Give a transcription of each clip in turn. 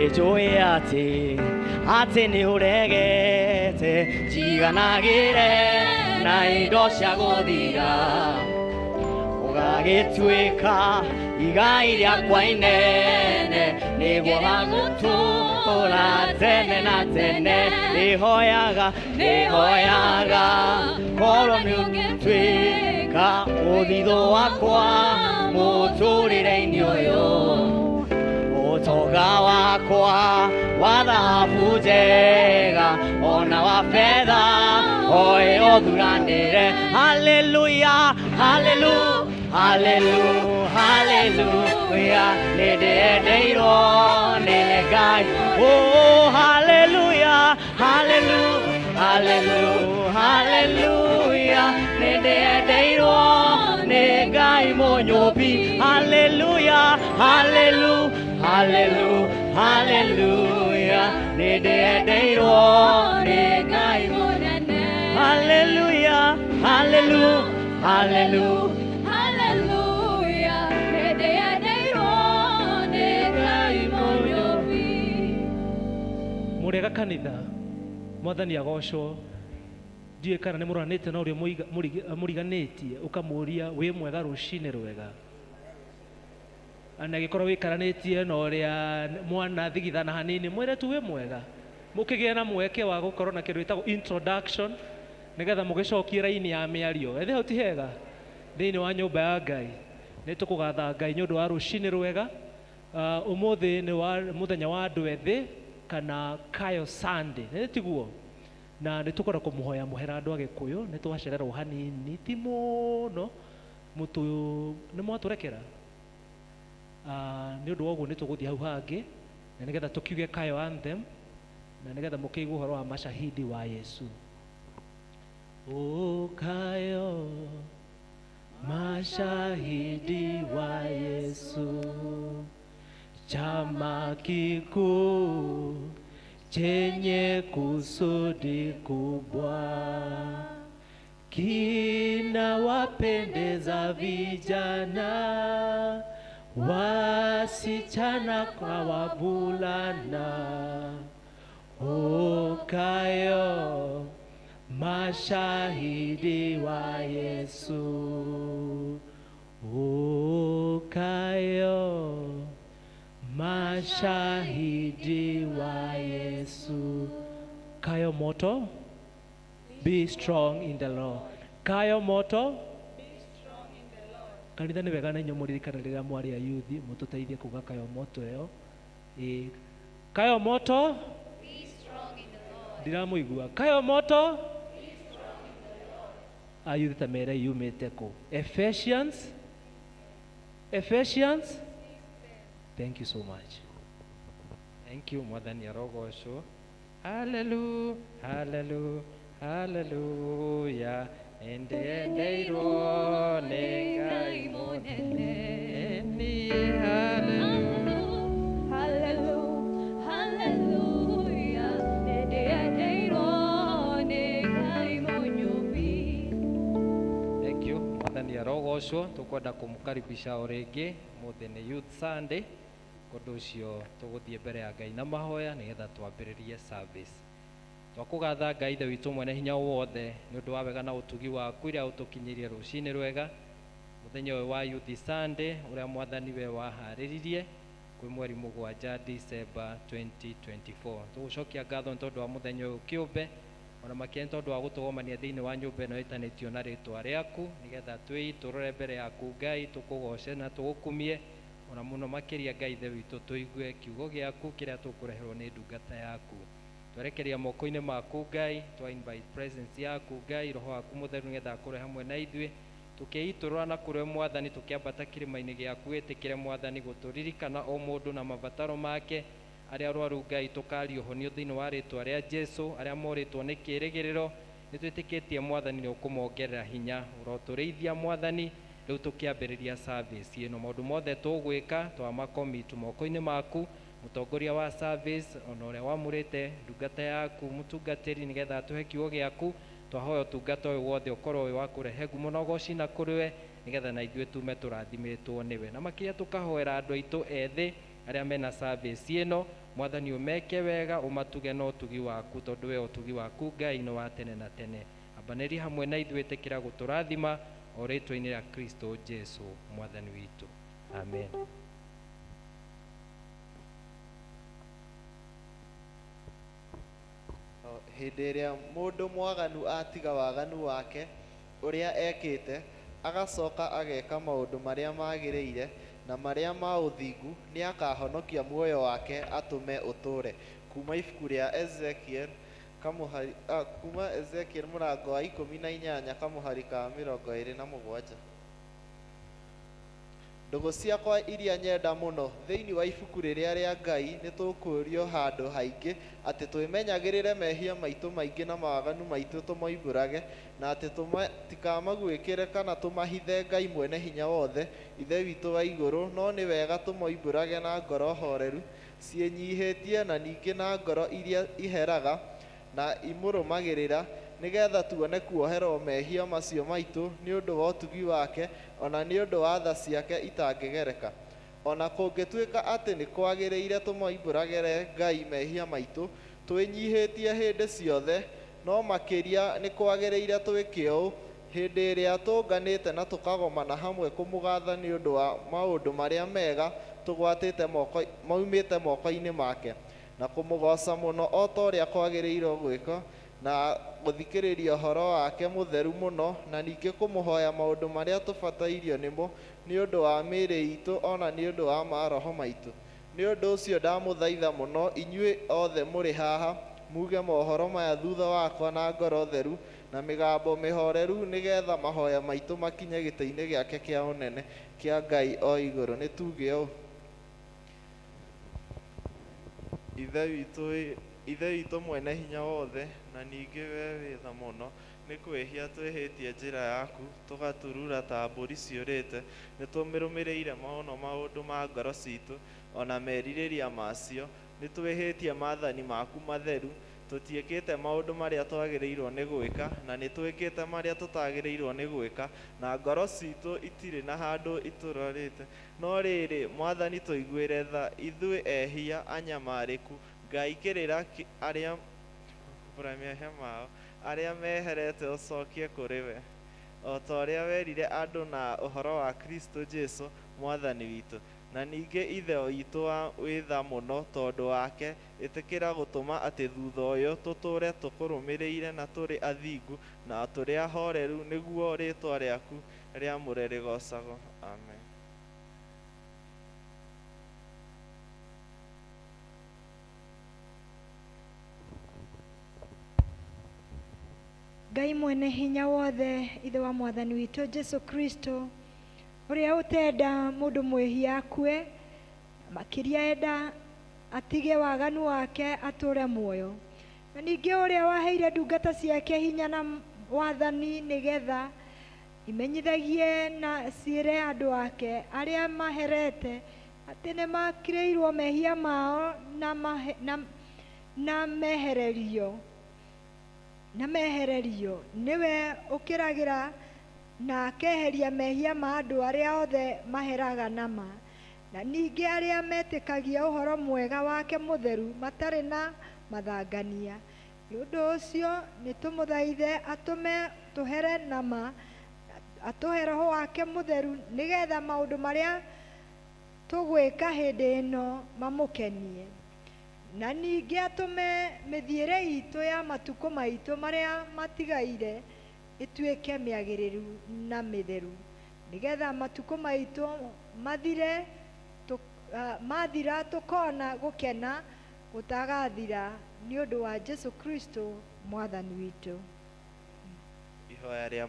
Nĩnjũĩ atĩ atĩ nĩ ũregete njiganagĩre na indo cia gũthira ũgagĩtuĩka igai rĩakwa inene nĩguo gagũtũũra tene na tene. Nĩhoyaga nĩhoyaga korwo nĩ ũngĩtuĩka mũthithũ wakwa mũtũrĩre-inĩ ũyũ, ũtonga wakwa wa thahabu njega ona wa betha oĩ ũthuranĩre. Haleluya, halelu halelu haleluya, nĩ ndĩendeirwo nĩ Ngai. Oh, haleluya, halelu halelu haleluya, nĩ ndĩendeirwo nĩ Ngai mũnyũmbi. Haleluya, halelu halelu haleluya, nĩ ndĩendeirwo nĩ Ngai mũnene. Haleluya, halelu halelu Haleluya, nĩndĩendeirwo nĩ Ngai mũnyũmbi. Mũrĩega kanitha, Mwathani agocwo. Ndiũĩ kana nĩ mũroranĩte na ũrĩa mũriganĩtie ũkamũria wĩ mwega rũcinĩ rwega, na gĩkorwo wĩkaranĩtie na ũrĩa mwana thigithana hanini, mwĩre tu wĩ mwega, mũkĩgĩe na mweke wa gũkorwo na kĩndũ gĩtagwo introduction nĩgetha mũgĩcokie raini ya mĩario. Ethĩ hau ti hega thĩinĩ wa nyũmba ya Ngai? Nĩ tũkũgatha Ngai nĩ ũndũ wa rũcinĩ rwega. Ũmũthĩ nĩ wa mũthenya wa andũ ethĩ kana Kayo Sunday, nĩ tiguo? Na nĩ tũkwenda kũmũhoya mũhera andũ a Gĩkũyũ, nĩ twacererwo hanini, ti mũno, mũtũ nĩ mwatũrekera. Nĩ ũndũ wa ũguo nĩ tũgũthiĩ hau hangĩ na nĩgetha tũkiuge Kayo anthem na nĩgetha mũkĩigue ũhoro wa mashahidi wa Yesu. O Kayo, mashahidi wa Yesu, chama kikuu chenye kusudi kubwa, kinawapendeza vijana, wasichana kwa wavulana. O Kayo, mashahidi wa Yesu. O Kayo, mashahidi wa Yesu. Kayo moto, be strong in the Lord. Kayo moto, kanitha. Nĩ wega na inyuĩ mũririkane rĩrĩa mwarĩ a youth mũtũteithie kuga kayo moto ĩyo. Ĩ kayo moto, ndiramũigua. Kayo moto, a youth, ta mere yumĩte kũ? Ephesians, Ephesians. Thank you so much. Thank you, Mwathani arogocwo. Hallelu, hallelu, hallelujah. Nĩndĩendeirwo nĩ Ngai mũnene. Niĩ hallelu. Hallelujah, hallelujah, nĩndĩendeirwo nĩ Ngai mũnyũmbi. Thank you, Mwathani arogocwo. Tũkwenda kũmũkaribisha o rĩngĩ. Mũthĩ nĩ Youth Sunday. Ũndũ ũcio tũgũthiĩ mbere ya Ngai na mahoya nĩgetha twambĩrĩrie service. Twakũgatha Ngai Ithe witũ mwene hinya wothe nĩ ũndũ wa wega na ũtugi waku iria ũtũkinyĩirie rũcinĩ rwega mũthenya ũyũ wa Youth Sunday ũrĩa Mwathani we waharĩririe kwĩ mweri 7 December 2024. Tũgũcokia ngatho nĩ tondũ wa mũthenya ũyũ kĩũmbe, ona makĩria nĩ tondũ wa gũtũgomania thĩinĩ wa nyũmba ĩno ĩtanĩtio na rĩtwa rĩaku, nĩgetha twĩitũrũre mbere yaku Ngai, tũkũgoce na tũgũkumie, ona mũno makĩria Ngai Ithe witũ tũigue kiugo gĩaku kĩrĩa tũkũreherwo nĩ ndungata yaku. Twerekeria moko-inĩ maku Ngai, twa invite presence yaku Ngai, roho waku mũtheru, nĩgetha akorwe hamwe na ithuĩ tũkĩitũrũra na kũrĩ Mwathani, tũkĩambata kĩrĩma-inĩ gĩaku. Wĩtĩkĩre Mwathani gũtũririkana o mũndũ na mabataro make. Arĩa arwaru Ngai, tũkaria ũhonio thĩinĩ wa rĩtwa rĩa Jesu. Arĩa morĩtwo nĩ kĩrĩgĩrĩro, nĩ twĩtĩkĩtie Mwathani nĩ ũkũmongerera hinya. Ũrotũrĩithia Mwathani rĩu tũkĩambĩrĩria service ĩno. Maũndũ mothe tũgwĩka twamacommit moko-inĩ maku, mũtongoria wa service ona ũrĩa wamũrĩte ndungata yaku mũtungatĩri nĩgetha atũhe kiugo gĩaku. Twahoya ũtungata ũyũ wothe ũkorwo wĩ wa kũrehe ngumo na ũgoci na kũrĩ we, nĩgetha na ithuĩ tume tũrathimĩtwo nĩwe. Na makĩria tũkahoera andũ aitũ ethĩ. Arĩa mena service ĩno, Mwathani ũmeke wega, ũmatuge na ũtugi waku, tondũ we ũtugi waku Ngai nĩ wa tene na tene. Ambanĩria hamwe na ithuĩ, ĩtĩkĩra gũtũrathima o rĩtwa-inĩ rĩa Kristo Jesu Mwathani witũ, amen. Hĩndĩ ĩrĩa mũndũ mwaganu atiga waganu wake ũrĩa ekĩte, agacoka ageka maũndũ marĩa magĩrĩire na marĩa ma ũthingu, nĩakahonokia muoyo wake atũme ũtũũre. Kuma ibuku rĩa Ezekiel kamũhari, kuma Ezekiel mũrango wa 18 kamũhari ka 27. Ndũgũ ciakwa iria nyenda mũno, thĩinĩ wa ibuku rĩrĩa rĩa Ngai nĩtũkũrio handũ haingĩ atĩ twĩmenyagĩrĩre mehia maitũ maingĩ na mawaganu maitũ tũmoimbũrage, na atĩ tũtikamaguĩkĩre kana tũmahithe Ngai mwene hinya wothe, Ithe witũ wa igũrũ, no nĩ wega tũmoimbũrage na ngoro horeru ciĩnyihĩtie, na ningĩ na ngoro iria iheraga na imũrũmagĩrĩra, nĩgetha tuone kuoherwo mehia macio maitũ nĩ ũndũ wa ũtugi wake, ona nĩ ũndũ wa tha ciake itangĩgereka. Ona kũngĩtuĩka atĩ nĩ kwagĩrĩire tũmoimbũragĩre Ngai mehia maitũ twĩnyihĩtie hĩndĩ ciothe, no makĩria nĩ kwagĩrĩire twĩke ũũ hĩndĩ ĩrĩa tũnganĩte na tũkagomana hamwe kũmũgatha nĩ ũndũ wa maũndũ marĩa mega tũgwatĩte moko maumĩte moko-inĩ make, na kũmũgoca mũno o ta ũrĩa kwagĩrĩirwo gwĩka, na gũthikĩrĩria ũhoro wake mũtheru mũno, na ningĩ kũmũhoya maũndũ marĩa tũbatairio nĩmo nĩ ũndũ wa mĩĩrĩ itũ ona nĩ ũndũ wa maroho maitũ. Nĩ ũndũ ũcio ndamũthaitha mũno inyuĩ othe mũrĩ haha muge mohoro maya thutha wakwa na ngoro theru na mĩgambo mĩhoreru, nĩgetha mahoya maitũ makinye gĩtĩ-inĩ gĩake kĩa ũnene kĩa Ngai o igũrũ. Nĩ tuge ũũ: Ithe witũ mwene hinya wothe, na ningĩ we wĩ tha mũno, nĩ kwĩhia twĩhĩtie njĩra yaku, tũgaturura ta mbũri ciũrĩte. Nĩ tũmĩrũmĩrĩire mũno maũndũ ma ngoro citũ ona merirĩria macio. Nĩ twĩhĩtie maathani maku matheru, tũtiĩkĩte maũndũ marĩa twagĩrĩirwo nĩ gwĩka, na nĩ twĩkĩte marĩa tũtagĩrĩirwo nĩ gwĩka, na ngoro citũ itirĩ na handũ itũrorĩte. No rĩrĩ, Mwathani, tũiguĩre tha ithuĩ ehia anyamarĩku. Ngai, kĩrĩra arĩa mehia mao, arĩa meherete ũcokie kũrĩ we, o ta ũrĩa werire andũ na ũhoro wa Kristo Jesu Mwathani witũ. Na ningĩ Ithe witũ wa wĩ tha mũno, tondũ wake ĩtĩkĩra gũtũma atĩ thutha ũyũ tũtũũre tũkũrũmĩrĩire na tũrĩ athingu na tũrĩ ahoreru, nĩguo rĩĩtwa rĩaku rĩamũre rĩgoocagwo. Amen. Ngai mwene hinya wothe, Ithe wa Mwathani witũ Jesu Kristo, ũrĩa ũtenda mũndũ mwĩhia akue, makĩria enda atige waganu wake atũre muoyo, na ningĩ ũrĩa waheire ndungata ciake hinya na wathani nĩgetha imenyithagie na ciĩre andũ ake arĩa maherete atĩ nĩ makirĩirwo mehia mao na mehererio nĩwe ũkĩragĩra na akeheria mehia ma andũ arĩa othe maheraga nama, na ningĩ arĩa metĩkagia ũhoro mwega wake mũtheru matarĩ na mathangania. Nĩ ũndũ ũcio nĩ tũmũthaithe atũme tũhere nama, atũhe roho wake mũtheru, nĩgetha maũndũ marĩa tũgwĩka hĩndĩ ĩno mamũkenie, na ningĩ atũme mĩthiĩre itũ ya matukũ maitũ marĩa matigaire ĩtuĩke mĩagĩrĩru na mĩtheru, nĩgetha matukũ maitũ mathire mathira tũkona gũkena gũtagathira nĩ ũndũ wa Jesu Kristo Mwathani witũ. Ihoya rĩa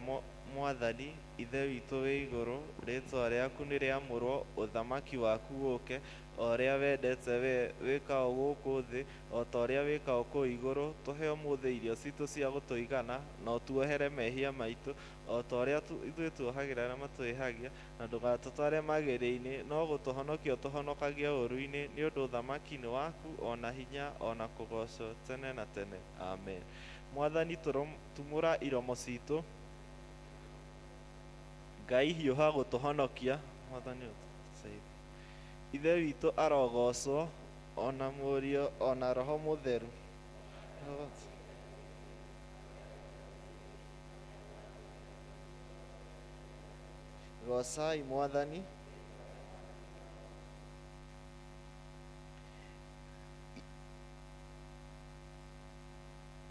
Mwathani. Ithe witũ wĩ igũrũ, rĩĩtwa rĩaku nĩ rĩamũrwo, ũthamaki waku ũũke, o ũrĩa wendete we wĩkagwo gũkũ thĩ o ta ũrĩa wĩkagwo kũu igũrũ. Tũhe ũmũthĩ irio citũ cia gũtũigana, na ũtuohere mehia maitũ o ta ũrĩa ithuĩ tuohagĩra arĩa matwĩhagia, na ndũgatũtware magerio-inĩ, no gũtũhonokia ũtũhonokagie ũũru-inĩ, nĩ ũndũ ũthamaki nĩ waku, o na hinya, o na kũgoocwo tene na tene. Amen. Mwathani, tumũra iromo citũ. Ngai, hiũha gũtũhonokia. Mwathani ũtũteithie. Ithe witũ arogocwo, ona Mũriũ, ona Roho Mũtheru. Gocai Mwathani.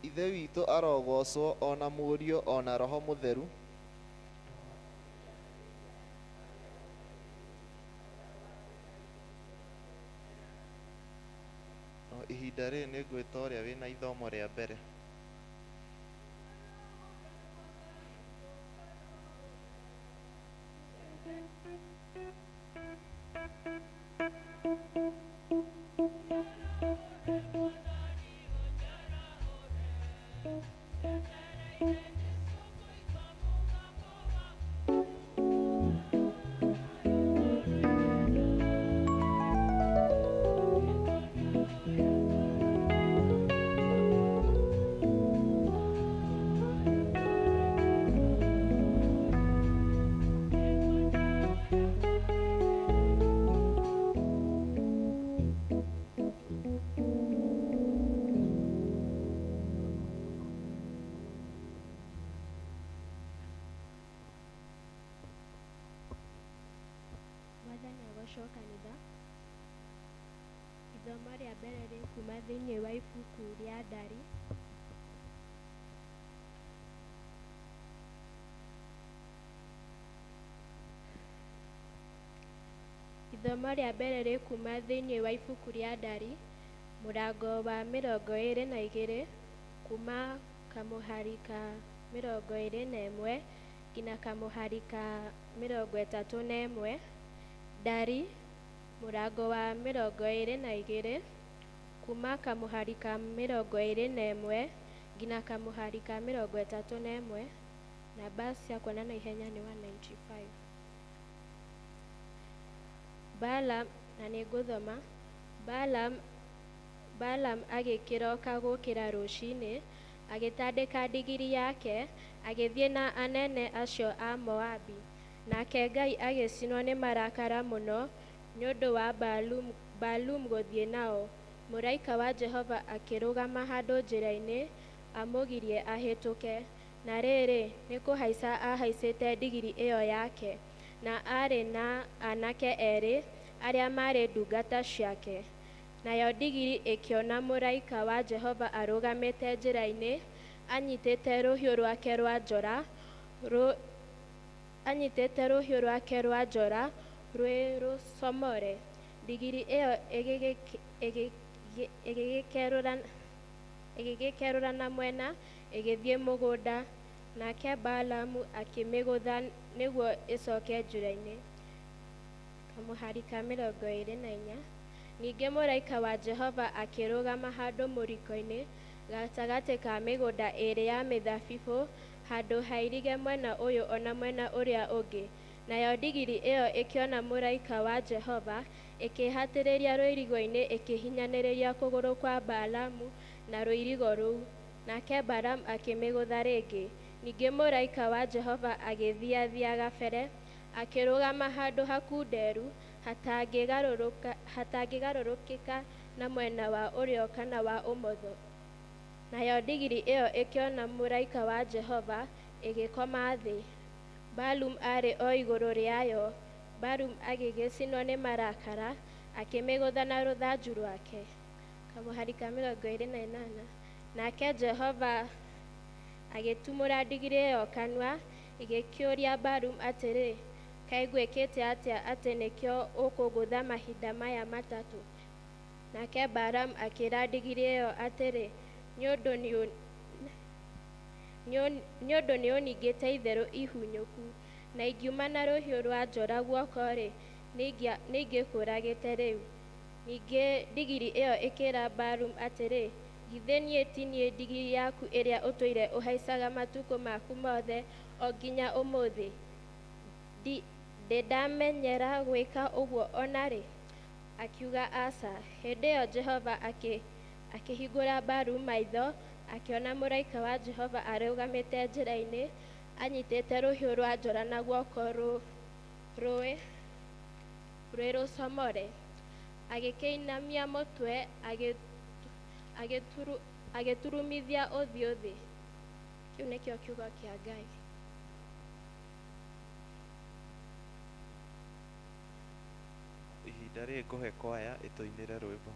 Ithe witũ arogocwo, ona Mũriũ, ona Roho Mũtheru. O ihinda rĩrĩ nĩ ngwĩta ũrĩa wĩna ithomo rĩa mbere. Mwathani agocwo kanitha. Ithomo rĩa mbere rĩ kuma thĩinĩ wa ibuku rĩa Ndari. Ithomo rĩa mbere rĩ kuma thĩinĩ wa ibuku rĩa Ndari, mũrango wa 22, kuma kamũhari ka 21 nginya kamũhari ka 31. Ndari, mũrango wa 22, kuma kamũhari ka 21 nginya kamũhari ka 31. Namba cia kuona na ihenya nĩ 195. Balaam, na nĩ ngũthoma. Balaam agĩkĩroka gũkĩra rũcinĩ, agĩtandĩka ndigiri yake, agĩthiĩ na anene acio a Moabi. Nake Ngai agĩcinwo nĩ marakara mũno nĩ ũndũ wa Balaam gũthiĩ nao. Mũraika wa Jehova akĩrũgama handũ njĩra-inĩ amũgirie ahĩtũke. Na rĩrĩ, nĩ kũhaica ahaicĩte ndigiri ĩyo yake, na aarĩ na anake erĩ arĩa maarĩ ndungata ciake. Nayo ndigiri ĩkĩona mũraika wa Jehova arũgamĩte njĩra-inĩ, anyitĩte rũhiũ rwake rwa njora, anyitĩte rũhiũ rwake rwa njora rwĩ rũcomore. Ndigiri ĩyo ĩgĩgĩkerũra na mwena, ĩgĩthiĩ mũgũnda. Nake Balaamu akĩmĩgũtha nĩguo ĩcoke njĩra-inĩ. Kamũhari ka 24. Ningĩ mũraika wa Jehova akĩrũgama handũ mũriko-inĩ gatagatĩ ka mĩgũnda ĩĩrĩ ya mĩthabibũ, handũ hairige mwena ũyũ ona mwena ũrĩa ũngĩ. Nayo ndigiri ĩyo ĩkĩona mũraika wa Jehova, ĩkĩhatĩrĩria rũirigo-inĩ, ĩkĩhinyanĩrĩria kũgũrũ kwa Balaamu na rũirigo rũu. Nake Balaamu akĩmĩgũtha rĩngĩ. Ningĩ mũraika wa Jehova agĩthiathia gabere, akĩrũgama handũ hakunderu, hatangĩgarũrũkĩka na mwena wa ũrĩo kana wa ũmotho. Nayo ndigiri ĩyo ĩkĩona mũraika wa Jehova, ĩgĩkoma thĩ. Balaam aarĩ o igũrũ rĩayo. Balaam agĩgĩcinwo nĩ marakara, akĩmĩgũtha na rũthanju rwake. Kamũhari ka 28. Nake Jehova agĩtumũra ndigiri ĩyo kanua, ĩgĩkĩũria Balaam atĩrĩ, kaĩ ngwĩkĩte atĩa atĩ nĩkĩo ũkũngũtha mahinda maya matatũ? Nake Balaam akĩĩra ndigiri ĩyo atĩrĩ, nĩ ũndũ nĩũningĩte itherũ ihunyũku, na ingiuma na rũhiũ rwa njora guoko-rĩ, nĩingĩkũũragĩte rĩu. Ningĩ ndigiri ĩyo ĩkĩĩra Balaam atĩrĩ, githĩ niĩ ti niĩ ndigiri yaku ĩrĩa ũtũire ũhaicaga matukũ maku mothe o nginya ũmũthĩ? Ndĩ ndamenyera gwĩka ũguo ona rĩ? Akiuga aca. Hĩndĩ ĩyo Jehova akĩhingũra Balaam maitho, akĩona mũraika wa Jehova arũgamĩte njĩra-inĩ, anyitĩte rũhiũ rwa njora na guoko rwĩ rũcomore. Agĩkĩinamia mũtwe, agĩturumithia ũthiũ thĩ. Kĩu nĩkĩo kiugo kĩa Ngai. Ihinda rĩrĩ ngũhe kwaya ĩtũinĩre rwĩmbo.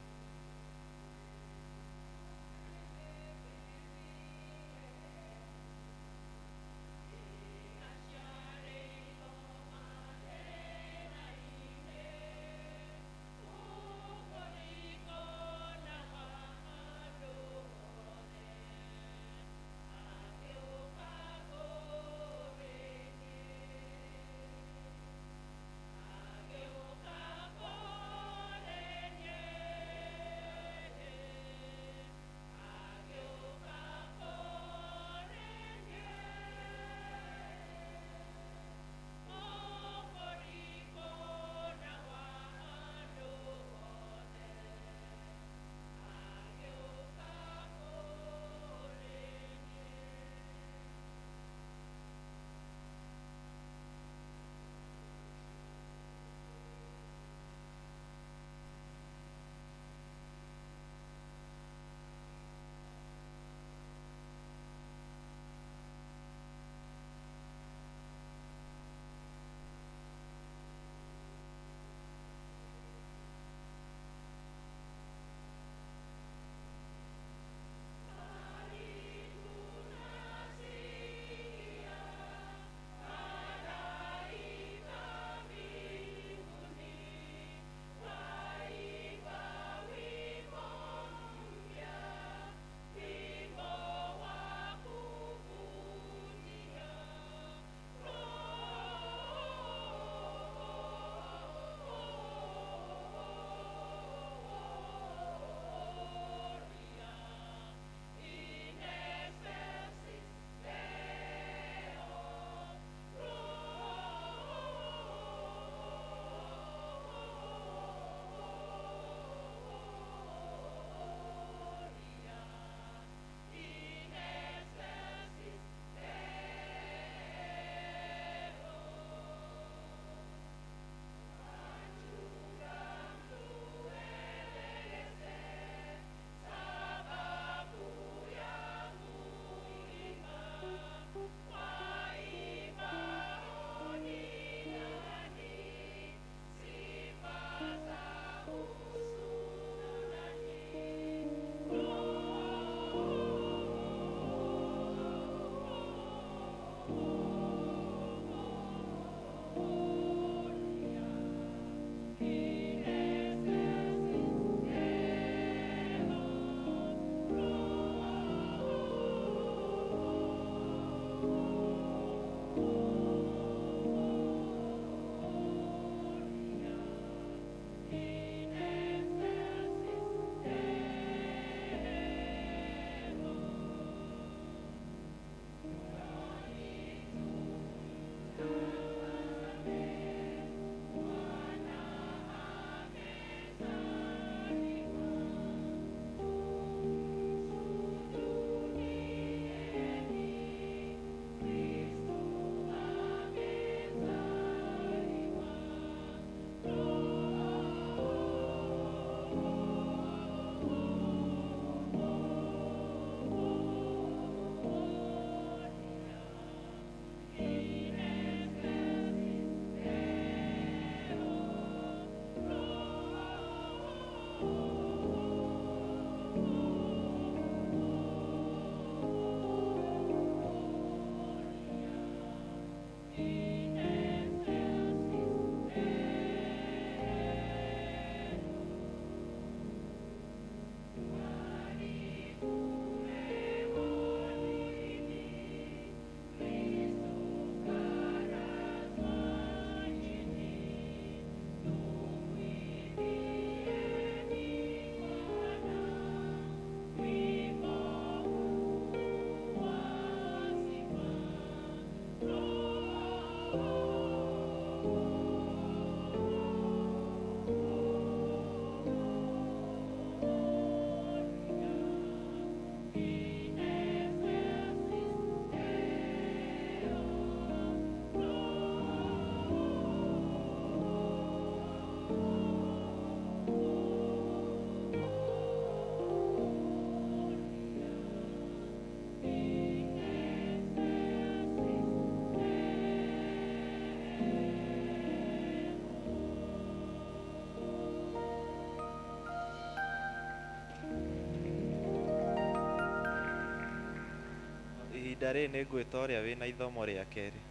Ihinda rĩrĩ nĩngwĩta ũrĩa wĩna ithomo rĩa kerĩ.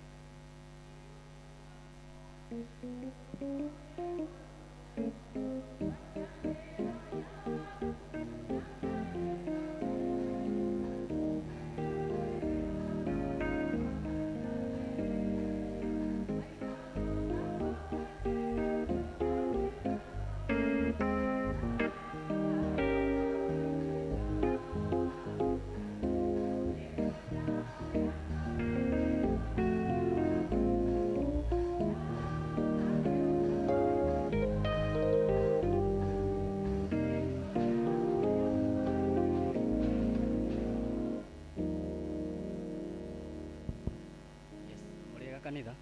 Yes, mũrĩega kanitha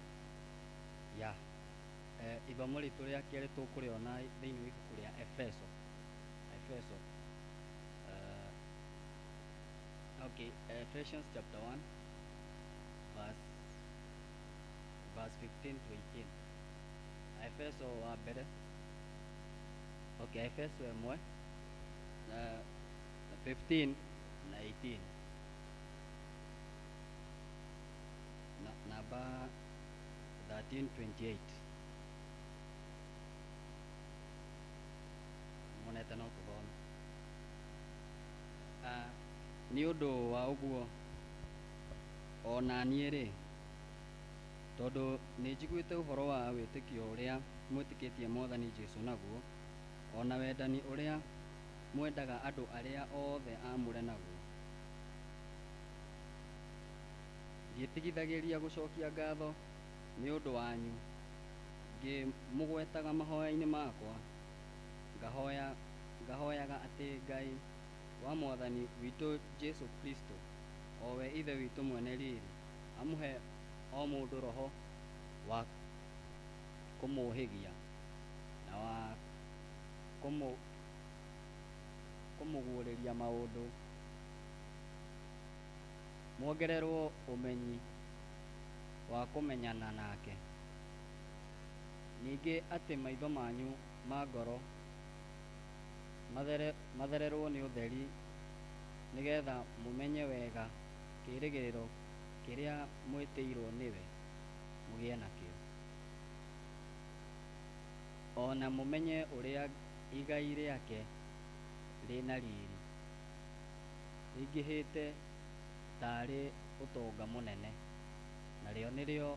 ya ithomo ritũ rĩa kerĩ tũkũrĩona thĩinĩ wa ibuku rĩa Efeso. Efeso, okay, Ephesians chapter 1 verse 15 to 18. Efeso wa mbere, okay, Efeso ĩmwe na 15 na 18 na namba 1328 monete no tũthome. Ah, nĩ ũndũ wa ũguo o na niĩ rĩ, tondũ nĩ njiguĩte ũhoro wa wĩtĩkio ũrĩa mwĩtĩkĩtie Mwathani Jesũ naguo, o na wendani ũrĩa mwendaga andũ arĩa othe aamũre naguo, ndiĩtigithagĩria gũcokia ngatho nĩ ũndũ wanyu, ngĩmũgwetaga mahoya-inĩ makwa, ngahoyaga atĩ Ngai wa Mwathani witũ Jesũ Kristo, o we Ithe witũ mwene riri, amũhe o mũndũ roho wa kũmũũhĩgia na wa kũmũguũrĩria maũndũ, muongererwo ũmenyi wa kũmenyana nake, ningĩ atĩ maitho manyu ma ngoro mathererwo nĩ ũtheri, nĩgetha mũmenye wega kĩĩrĩgĩrĩro kĩrĩa mwĩtĩirwo nĩwe mũgĩe nakĩo, o na mũmenye ũrĩa igai rĩake rĩna riri, rĩingĩhĩte taarĩ ũtonga mũnene, narĩo nĩrĩo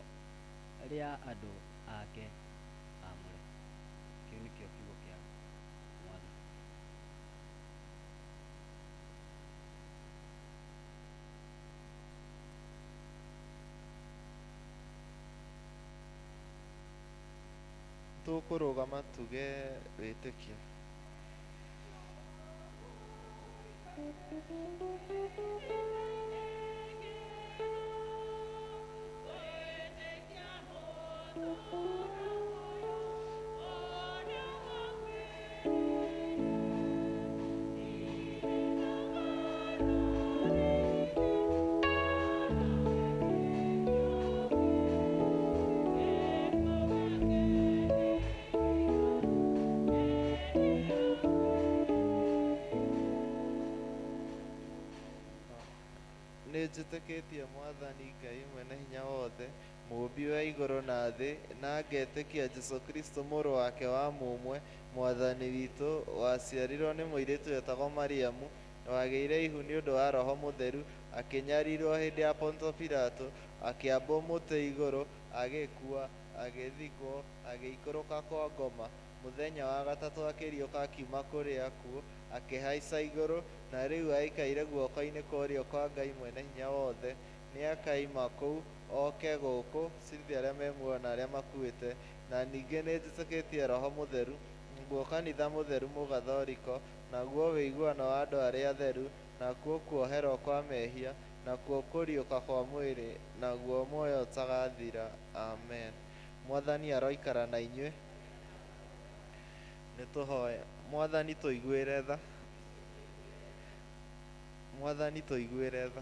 rĩa andũ ake aamũre. Kĩu nĩkĩo kiugo kĩa Mwathani. Tũkũrũgama tuge wĩtĩkio. Nĩ njĩtĩkĩtie Mwathani Ngai mwene hinya wothe, mũũmbi wa igũrũ na thĩ, na ngetĩkia Jesũ Kristo mũrũ wake wa mũmwe, Mwathani witũ, waciarirwo nĩ mũirĩtu wetagwo Mariamu, wagĩire ihu nĩ ũndũ wa Roho Mũtheru, akĩnyarirwo hĩndĩ ya Ponto Pilato, akĩambwo mũtĩ igũrũ, agĩkua, agĩthikwo, agĩikũrũka kwa ngoma, mũthenya wa gatatũ akĩriũka akiuma kũrĩ akuũ, akĩhaica igũrũ, na rĩu aikaire guoko-inĩ kwa ũrĩo kwa Ngai mwene hinya wothe. Nĩakaima kũu oke gũkũ cirithie arĩa me muoyo na arĩa makuĩte. Na ningĩ nĩ njĩtĩkĩtie Roho Mũtheru, naguo kanitha mũtheru mũgathoriko, naguo wĩiguano wa andũ arĩa atheru, nakuo kuoherwo kwa mehia, nakuo kũriũka kwa mwĩrĩ, naguo muoyo ũtagathira. Amen. Mwathani aroikara na inyuĩ. Nĩtũhoe. Mwathani tũiguĩre tha. Mwathani tũiguĩre tha.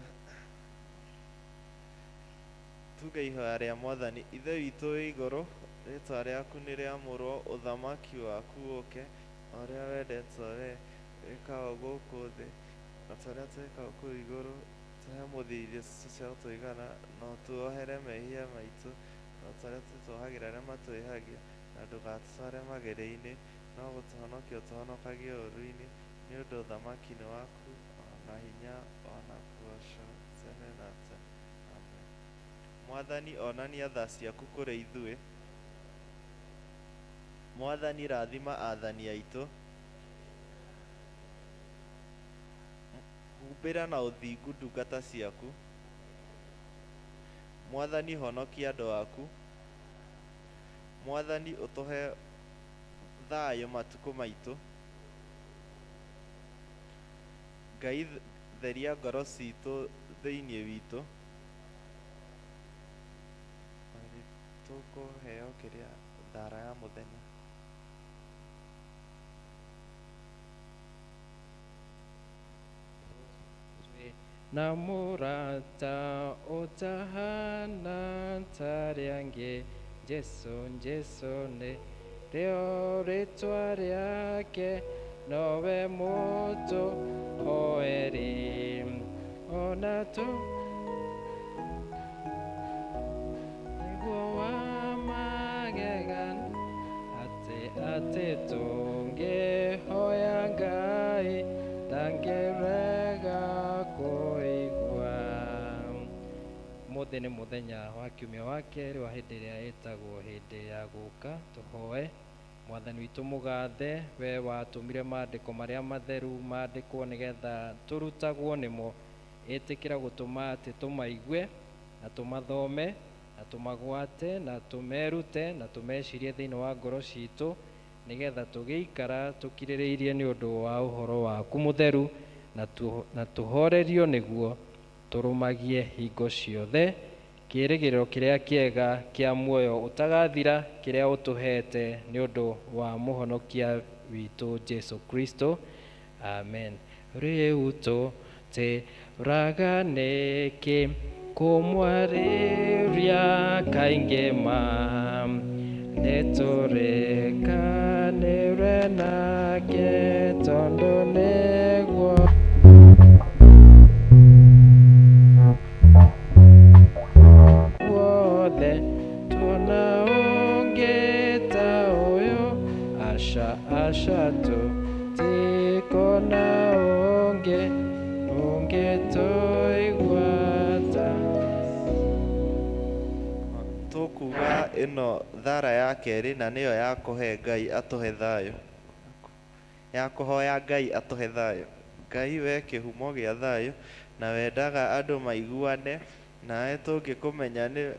Tuge ihoya rĩa Mwathani. Ithe witũ wĩ igũrũ, rĩtwa rĩaku nĩ rĩamũrwo, ũthamaki waku ũke, o ũrĩa wendetwo we wĩkagwo gũkũ thĩ o ta ũrĩa twĩkagwo kũu igũrũ. Ũtũhe mũthĩ irio citũ cia gũtũigana, na ũtuohere mehia maitũ, o ta ũrĩa tũtuohagĩra arĩa matwĩhagia, na ndũgatũtware magerio-inĩ, no gũtũhonokia ũtũhonokagie ũũru-inĩ, nĩ ũndũ ũthamaki nĩ waku, o na hinya, o na kũgoocwo tene na tene. Amen. Mwathani onania tha ciaku kũrĩ ithuĩ. Mwathani rathima athani aitũ. Humbĩra na ũthingu ndungata ciaku. Mwathani honokia andũ aku. Mwathani ũtũhe thayũ matukũ maitũ. Ngai theria ngoro citũ thĩinĩ witũ. Tũkũheo kĩrĩa thara ya mũthenya. Na mũrata ũtahana ta arĩa angĩ, Jesũ, Jesũ nĩ rĩo rĩtwa rĩake, nowe mũtũhoeri ona tũ nĩguo wa magegania, atĩ atĩ tũngĩhoya Ngai ndangĩrega kũigua. Mũthĩ nĩ mũthenya wa kiumia wa kerĩ wa hĩndĩ ĩrĩa ĩtagwo hĩndĩ ya gũka. Tũhoe. Mwathani witũ mũgathe, we watũmire maandĩko marĩa matheru mandĩkwo nĩgetha tũrutagwo nĩmo, ĩtĩkĩra gũtũma atĩ tũmaigue na tũmathome na tũmagwate na tũmerute na tũmecirie thĩinĩ wa ngoro citũ, nĩgetha tũgĩikara tũkirĩrĩirie nĩ ũndũ wa ũhoro waku mũtheru, na tũhorerio nĩguo tũrũmagie hingo ciothe kĩĩrĩgĩrĩro kĩrĩa kĩega kĩa muoyo ũtagathira kĩrĩa ũtũheete nĩ ũndũ wa mũhonokia witũ Jesu Kristo. Amen. Rĩu tũtĩraga nĩkĩ kũmwarĩria kaingĩ ma, nĩtũrĩkanĩre nake tondũ nĩguo wothe tuona ũngĩ ta ũyũ, aca aca tũtikona ũngĩ ũngĩtũigua ta. Tũkuga ĩno thara ya kerĩ, na nĩyo ya kũhe Ngai atũhe thayũ, ya kũhoya Ngai atũhe thayũ. Ngai we kĩhumo gĩa thayũ, na wendaga andũ maiguane nawe, tũngĩkũmenya nĩ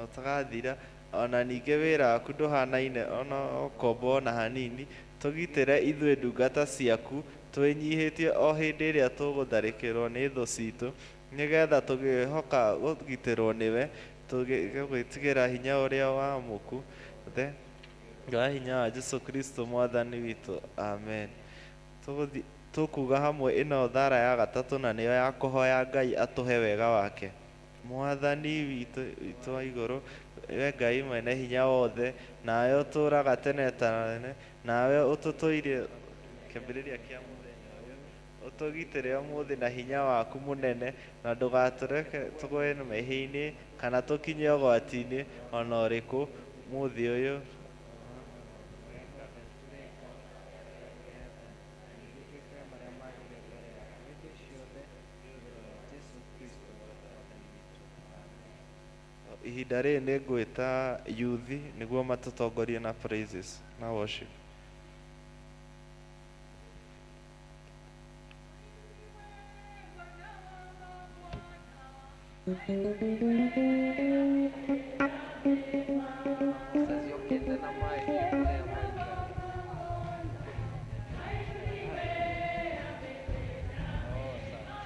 ũtagathira, ona ningĩ wĩra waku ndũhanaine ona ũkombo ona hanini. Tũgitĩre ithuĩ ndungata ciaku twĩnyihĩtie o hĩndĩ ĩrĩa tũgũtharĩkĩrwo nĩ thũ citũ, nĩgetha tũngĩhoka kũgitĩrwo nĩwe, tũgĩtigĩra hinya ũrĩa wa mũku the wa hinya wa Jesu Kristo mwathani witũ. Amen. Tũgũthiĩ tũkuga hamwe ĩno thara ya gatatũ, na nĩyo ya kũhoya Ngai atũhe wega wake. Mwathani witũ witũ wa igũrũ, we Ngai mwene hinya wothe, nawe ũtũũraga tene tene, nawe ũtũtũirie kĩambĩrĩria kĩa mũthenya ũyũ, ũtũgitĩre ũmũthĩ na hinya waku mũnene, na ndũgatũreke tũgwe mehia-inĩ kana tũkinye ũgwati-inĩ ona ũrĩkũ mũthĩ ũyũ. Ihinda rĩrĩ nĩ ngwĩta yuthi nĩguo matũtongorie na praises na worship. Moses yokĩte na maĩ kũrĩa maikara. Oh, sawa.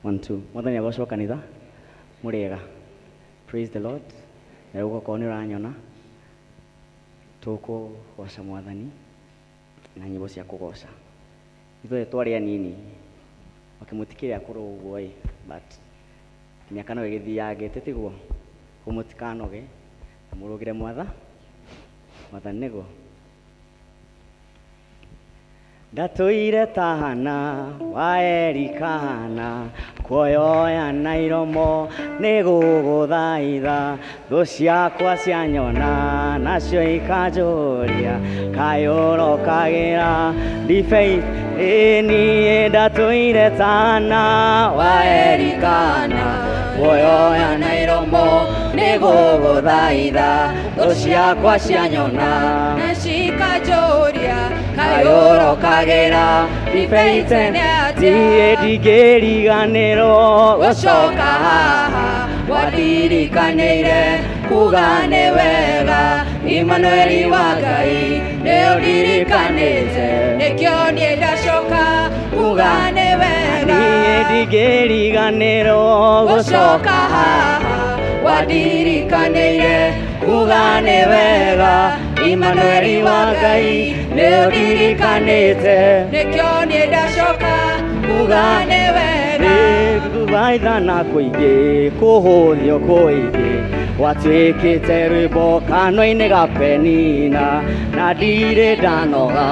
One, two. Mwathani agocwo kanitha mũrĩega. Praise the Lord. Na rĩu okorwo nĩ ũranyona tũkũgoca Mwathani na nyĩmbo cia kũgoca. Ithuothe twarĩ anini, okay, mũtikĩrĩ akũrũ ũguo ĩ, but mĩaka no ĩgĩthiangĩte tiguo? Koguo mũtikanoge na mũrũgĩre Mwathani nĩguo. Ndatũire ta Hana wa Elikana, kuoyoya na iromo nĩgũgũthaitha. Thũ ciakwa cianyona nacio ikanjũria, kaĩ ũrokagĩra ndibei? Ĩ niĩ ndatũire ta Hana wa Elikana, kuoyoya na iromo nĩgũgũthaitha. Thũ ciakwa cianyona na cikanjũria, kaĩ ũrokagĩra ndibei tene? Niĩ ndingĩriganĩrwo gũcoka haha, wandirikanĩire kuga nĩ wega. Imanueli wa Ngai nĩ ũndirikanĩte, nĩkĩo niĩ ndacoka kuga nĩ wega. Niĩ ndingĩriganĩrwo gũcoka haha, wandirikanĩire kuga nĩ wega. Imanueli wa Ngai nĩ ũndirikanĩte, nĩkĩo niĩ ndacoka kuga nĩ wega. Gũthaithana kũingĩ kũhũthio kũingĩ gwatuĩkĩte rwĩmbo kanua-inĩ ga Penina, na ndirĩ ndanoga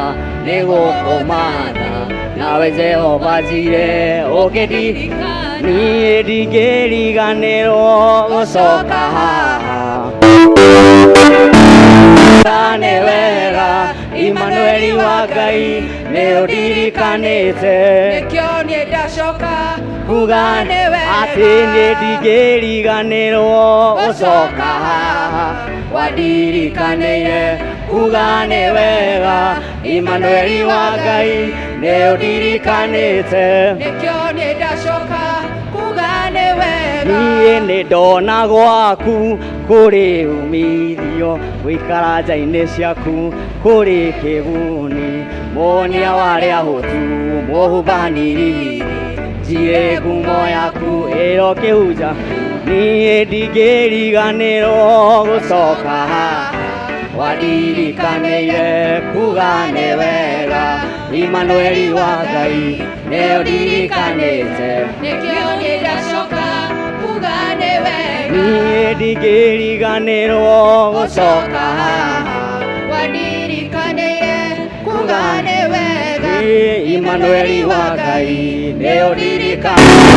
nĩ gũkũmatha, nawe Jehova Jire ũkĩndi. Niĩ ndingĩriganĩrwo gũcoka haha, nĩ wega. Imanueli wa Ngai nĩ ũndirikanĩte, nĩkĩo niĩ ndacoka kuga nĩ wega. Atĩ niĩ ndingĩriganĩrwo gũcoka haha, wandirikanĩire kuga nĩ wega. Imanueli wa Ngai nĩ ũndirikanĩte, nĩkĩo niĩ ndacoka kuga nĩ wega. Niĩ nĩ ndona gwaku kũrĩ umithio, gũikara nja-inĩ ciaku kũrĩ kĩguni. Muonia wa arĩa ahũtu mũhumbani riri, njire ngumo yaku ĩrokĩhunja. Niĩ ndingĩriganĩrwo gũcoka haha, wandirikanĩire kuga nĩ wega. Imanueli wa Ngai nĩ ũndirikanĩte, nĩkĩo niĩ ndacoka kuga nĩ wega. Niĩ ndingĩriganĩrwo gũcoka haha, wandirikanĩire kuga nĩ wega. Imanueli wa Ngai nĩ ũndirikanĩte.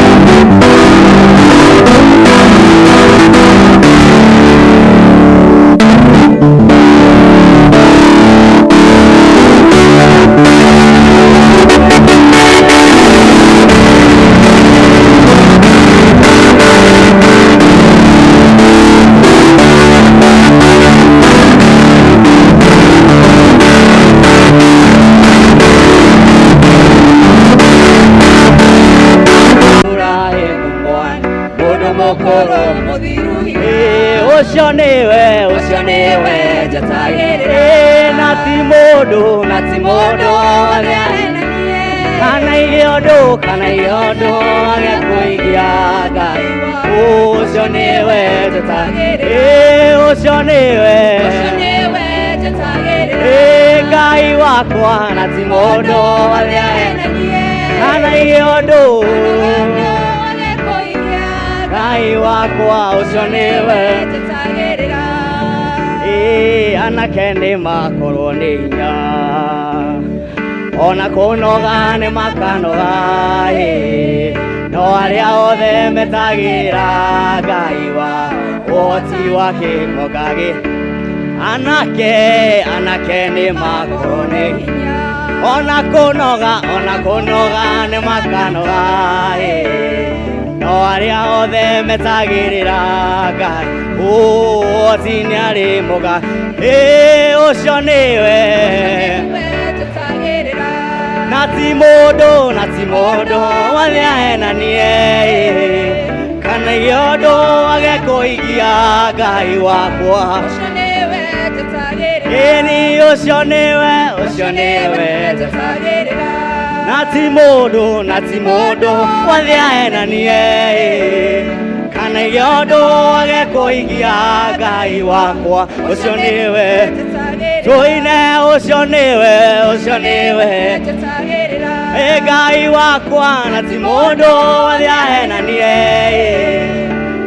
Ũcio nĩwe, ũcio nĩwe njetagĩrĩra, na ti mũndũ, na ti mũndũ kana igĩ ũndũ, kana igĩ ũndũ agekũigia Ngai. Ũcio nĩwe njetagĩrĩra, ũcio nĩwe Ngai wakwa, na ti mũndũ kana igĩ ũndũ Ngai wakwa, ũcio nĩwe. Anake nĩ makorwo nĩ hinya, ona kũnoga nĩ makanoga, no arĩa othe metagĩra Ngai wa ũhoti wake mokagĩ. Anake, anake nĩ makorwo nĩ hinya, ona kũnoga, ona kũnoga nĩ makanoga, no arĩa othe metagĩrĩra Ngai ũhoti nĩ arĩ mũga. Ũcio nĩwe, na ti mũndũ, na ti mũndũ ahenanie, kana igĩ ũndũ agekũigia Ngai wakwa. Ĩni ũcio nĩwe, ũcio nĩwe, Na ti mũndũ, na ti mũndũ wathĩ aenanie kana ige ũndũ agekũigia. Ngai wakwa, ũcio nĩwe tũine, ũcio nĩwe, ũcio nĩwe. Ĩ Ngai wakwa, na ti mũndũ wathĩ aenanie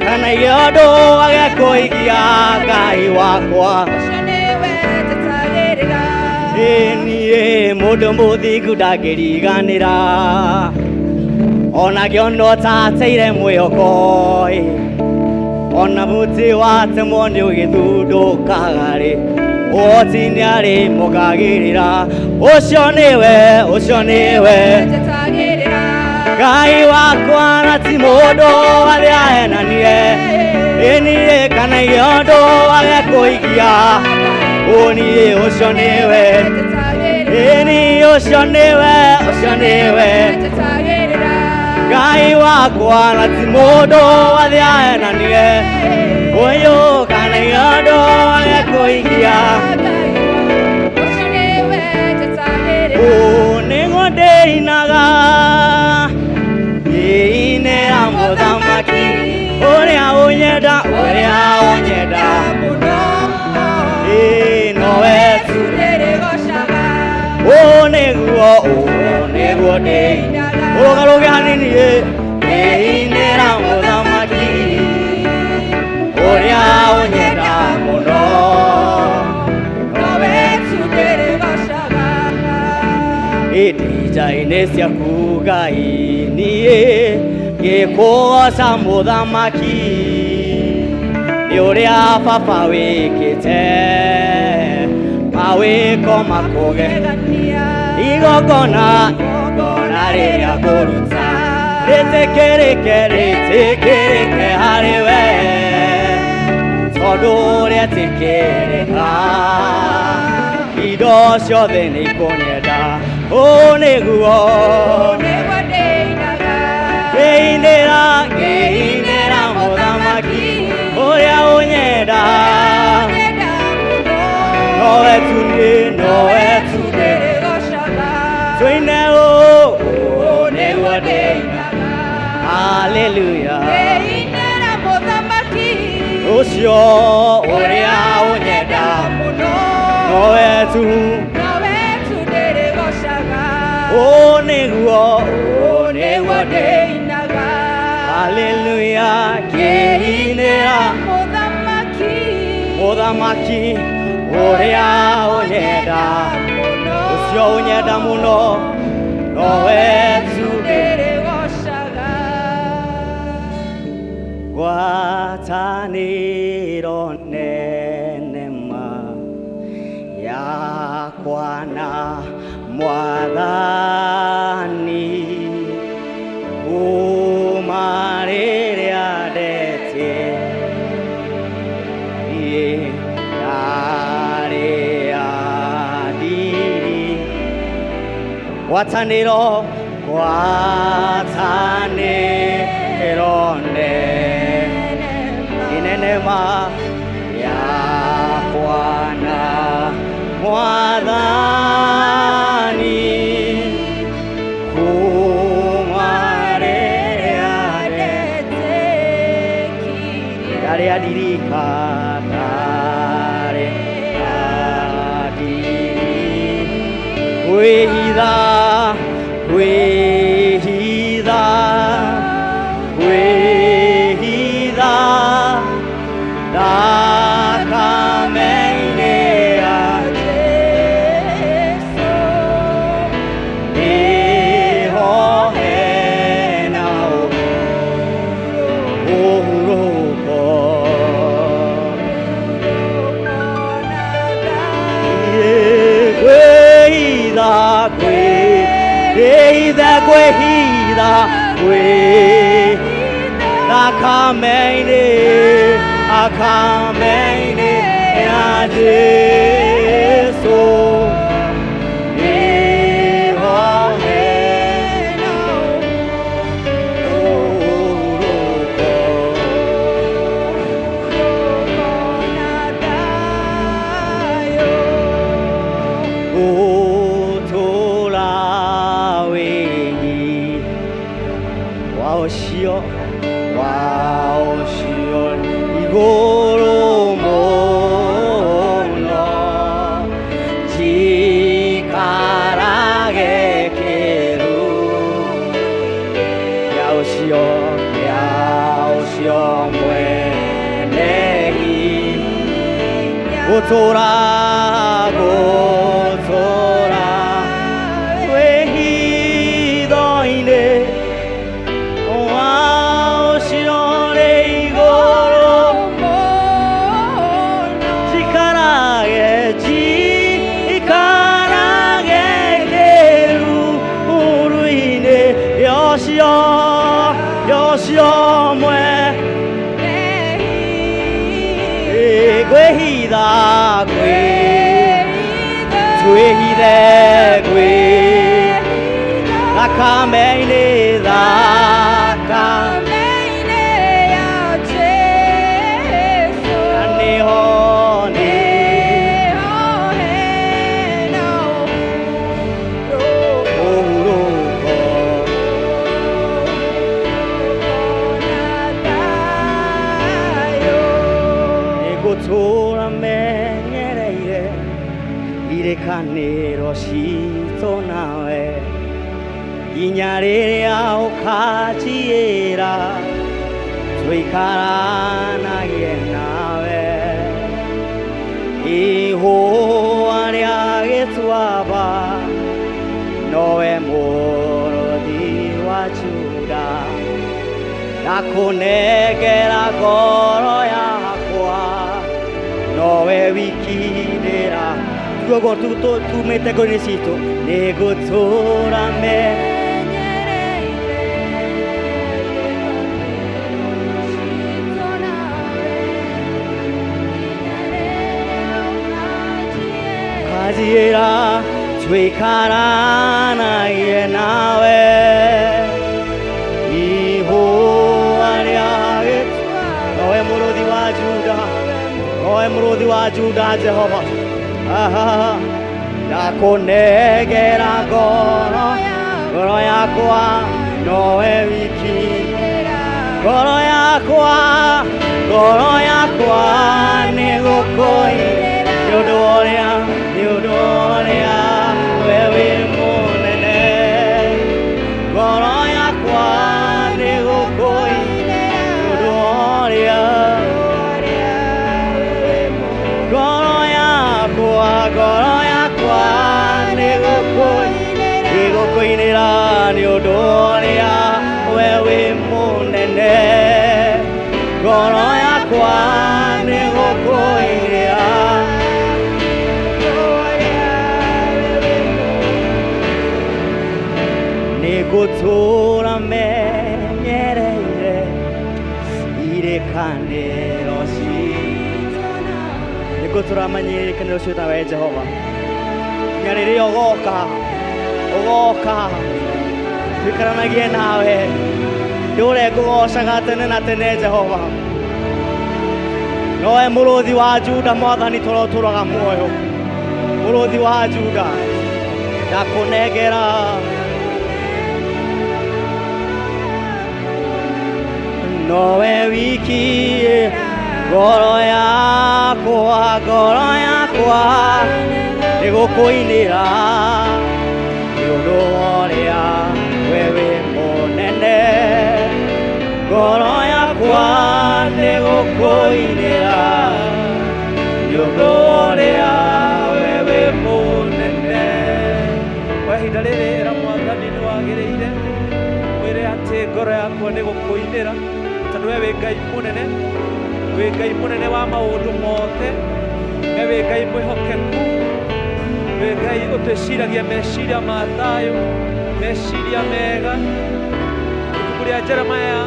kana ige ũndũ agekũigia. Ngai wakwa. Ĩ niĩ mũndũ mũthingu ndangĩriganĩra, ona ngĩonwo tateire mwĩhoko ĩ, ona mũtĩ watemwo nĩ ũgĩthundũkaga rĩ, ũhoti nĩ arĩ mũgagĩrĩra. Ũcio nĩwe, ũcio nĩwe Ngai wakwa, na ti mũndũ wathĩ aenanie ĩ niĩ kana ige ũndũ agekũigia. Ũniĩ ũcio nĩwe, ĩni ũcio nĩwe, ũcio nĩwe Ngai wakwa, na ti mũndũ wathĩ aenanie ũyũ kana ige ũndũ agekũigia. Ũũ nĩguo ndĩinaga, ngĩinĩra mũthamaki ũrĩa ũnyenda, ũrĩa ũnyenda ĩ nowe tu. Ũũ nĩguo, ũũ nĩguo ndĩinaga. Ũrũgarũge hanini ĩ, ngĩinĩra mũthamaki ũrĩa ũnyenda mũno. Ĩndĩ ciaku Ngai, niĩ ngĩkũgoca mũthamaki nĩ ũrĩa baba wĩkĩte mawĩko makũgegania. Igongona, igongona rĩrĩa ngũruta rĩtĩkĩrĩke, rĩtĩkĩrĩke harĩ we, tondũ rĩetĩkĩrĩka indo ciothe nĩ ikũnyenda. Ũũ nĩguo ngĩinĩra, ngĩinĩra mũthamaki ũrĩa ũnyenda, nowe tu niĩ, nowe tu tũine. Ũũ, ũũ nĩguo ndĩinaga. Haleluya. Ũcio ũrĩa ũnyenda nowe tu. Ũũ nĩguo, ũũ nĩguo ndĩinaga. Haleluya. Ngĩinĩra mũthamaki ũrĩa ũnyenda, ũcio ũnyenda mũno, nowe tu. Ngwatanĩro nene ma yakwa na Mwathani kuma rĩrĩa ndetie niĩ ndarĩ andiri. Ngwatanĩro, ngwatanĩro nene inene ma yakwa na Mwathani kuma rĩrĩa ndarĩ andirika, ndarĩ andiri. Kwĩhitha, kwĩhitha, kwĩhitha thakame-inĩ ya Jesũ, nĩho hena ũhurũko. Kwĩhitha, kwĩhitha, kwĩhitha, kwĩ thakame-inĩ, thakame-inĩ ya Jesũ, nĩho hena ũhurũko. Gũtũũra wĩ Gũtũra gũtũra wĩhitho-inĩ wa ũcio ũrĩ igũrũ njikarage njikarage kĩruru-inĩ gĩa ũcio mwe kwĩhitha twĩhithe kwĩ thakame-inĩ thakame ya Jesu na nĩho nĩho hena ũhurũko na thayũ. Nĩngũtũra menyereire irĩkanĩro citũ nawe nginya rĩrĩa ũkanjiyĩra tũikaranagie nawe ihũa rĩa gĩtuamba nowe mũrũthi wa Juda ndakũnengera ngoro yakwa nowe wiki ndĩra tuoguo tumĩte ngoro-inĩ citũ nĩngũtũra me kanjiyĩra tũikaranagie nawe ihũa rĩa nowe mũrũthi wa Juda nowe mũrũthi wa Juda Jehova aha ndakũnengera ngoro ngoro yakwa nowe wiki ngoro yakwa nĩgũkũinĩra nĩ ũndũ wa ũrĩa nĩ ũndũ wa ũrĩa we wĩ mũnene ngoro yakwa nĩgũkũinĩra nĩ ũndũ wa ũrĩa ngoro yakwa nĩgũkũinĩra nĩ ũndũ wa ũrĩa we wĩ mũnene ngoro yakwa nĩgũkũinĩra nĩngũtũra menyereire irĩkanĩro citũ nĩngũtũra menyerere irĩkanĩro citũ nawe Jehova nginya rĩrĩa ũgoka ũgoka tũikaranagie nawe ndũre ngũgocaga tene na tene Jehova nowe mũrũthi wa Juda mwathani tũrĩa ũtũraga muoyo mũrũthi wa Juda ndakũnengera nowe wiki ngoro yakwa nĩgũkũinĩra nĩ ũndũ wa ũrĩa we wĩ mũnene ngoro yakwa nĩgũkũinĩra nĩ ũndũ wa ũrĩa we wĩ mũnene. Kwa ihinda rĩrĩ ĩra mwathani nĩ wagĩrĩire mwĩre atĩ ngoro yakwa nĩ gũkũinĩra tondũ we wĩ Ngai mũnene wĩ Ngai mũnene wa maũndũ mothe we wĩ Ngai mwĩhokeku wĩ Ngai ũtwĩciragia meciria ma thayũ meciria mega. Ibuku rĩa Jeremiah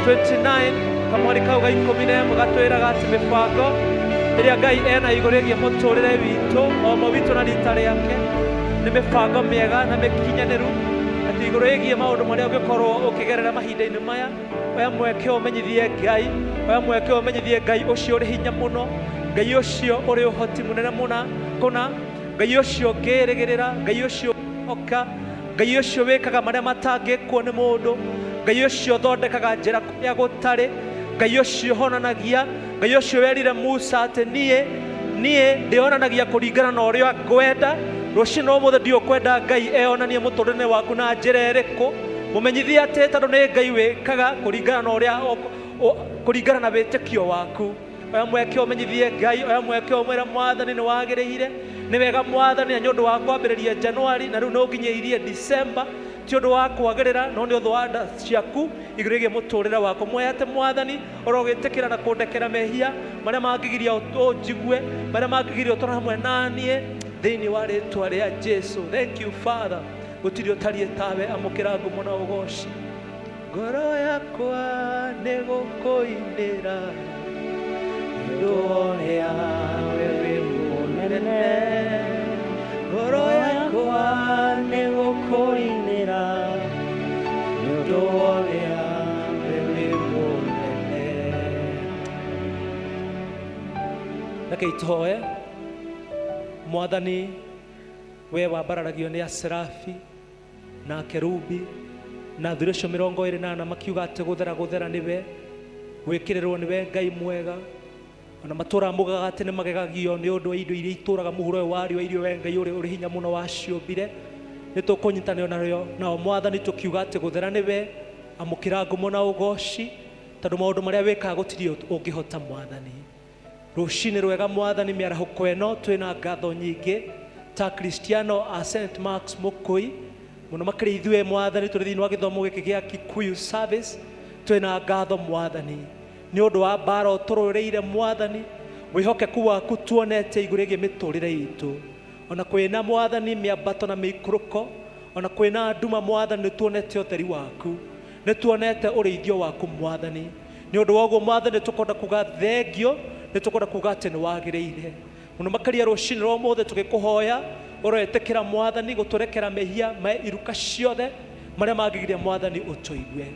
29 kamwari kau ga 11 gatwĩraga atĩ mĩbango ĩrĩa Ngai ena igũrũ ĩgiĩ mũtũrĩre witũ o ũmwe witũ na rita rĩake nĩ mĩbango mĩega na mĩkinyanĩru atĩ igũrũ ĩgiĩ maũndũ marĩa ũngĩkorwo ũkĩgerera mahinda-inĩ maya oya mweke ũmenyithie Ngai oya mweke ũmenyithie Ngai ũcio ũrĩ hinya mũno Ngai ũcio ũrĩ ũhoti mũnene mũna kũna Ngai ũcio ũngĩrĩgĩrĩra Ngai ũcio oka Ngai ũcio wĩkaga marĩa matangĩkwo nĩ mũndũ Ngai ũcio ũthondekaga njĩra kũrĩa gũtarĩ Ngai ũcio ũhonanagia Ngai ũcio werire Musa atĩ niĩ ndĩonanagia kũringana na ũrĩa ngwenda rũciinĩ ũmũthĩ ndiũkwenda Ngai eyonanie mũtũrĩre waku na njĩra ĩrĩkũ mũmenyithie atĩ tondũ nĩ Ngai wĩkaga kũringana na ũrĩa kũringana na wĩtĩkio waku. Oya mweke ũmenyithie Ngai, oya mweke ũmwĩre Mwathani nĩ wagĩrĩire. Nĩ wega Mwathani, na nĩ ũndũ wa kwambĩrĩria January na rĩu nĩ ũnginyĩirie December, ti ũndũ wa kwagĩrĩra no nĩ ũndũ wa nda ciaku igũrũ rĩgiĩ mũtũrĩre wakwa. Muoya atĩ Mwathani ũrogĩtĩkĩra na kũndekera mehia marĩa mangĩgiria ũnjigue, marĩa mangĩgiria ũtũre hamwe na niĩ thĩinĩ wa rĩtwa rĩa Jesu. Thank you Father, gũtirĩ ũtariĩ tawe, amũkĩra ngumo na ũgoci. Ngoro yakwa nĩ gũkũinĩra nĩ ũndũ ũrĩa we wĩ mũnene. Ngoro yakwa nĩ gũkũinĩra nĩ ũndũ ũrĩa we wĩ mũnene. Reke itũhoe. Mwathani, we wambararagio nĩ aserafi na akerubi na athuri acio 24 makiuga atĩ gũthera gũthera nĩwe, gwĩkĩrĩrwo nĩwe Ngai mwega. Ona matũraga mugaga atĩ nĩ magegagio nĩ ũndũ wa indo iria itũraga mũhuro ũyũ wa riũa, iria we Ngai ũrĩa ũrĩ hinya mũno waciũmbire. Nĩ tũkũnyitanĩra narĩo nao Mwathani tũkiuga atĩ gũthera nĩwe, amũkĩra ngumo na ũgoci, tondũ maũndũ marĩa wĩkaga gũtirĩ ũngĩhota Mwathani. Rũcinĩ rwega Mwathani, mĩarahũko ĩno twĩna ngatho nyingĩ ta Kristiano a St Mark's Mũkũi, mũno makĩria ithuĩ Mwathani tũrĩ thĩinĩ wa gĩthomo gĩkĩ gĩa Kikuyu Service. Twĩna ngatho Mwathani nĩ ũndũ wa mbara ũtũrũĩrĩire Mwathani, wĩhokeku waku tuonete igũrũ rĩgiĩ mĩtũrĩre itũ. Ona kwĩna Mwathani mĩambato na mĩikũrũko, ona kwĩna nduma Mwathani nĩ tuonete ũtheri waku, nĩ tuonete ũrĩithio waku Mwathani. Nĩ ũndũ wa ũguo Mwathani nĩ tũkwenda kuga thengio, nĩ tũkwenda kuga atĩ nĩ wagĩrĩire mũno makĩria. Rũcinĩ rwa ũmũthĩ tũgĩkũhoya ũroetĩkĩra Mwathani gũtũrekera mehia ma iruka ciothe marĩa mangĩgiria Mwathani ũtũigue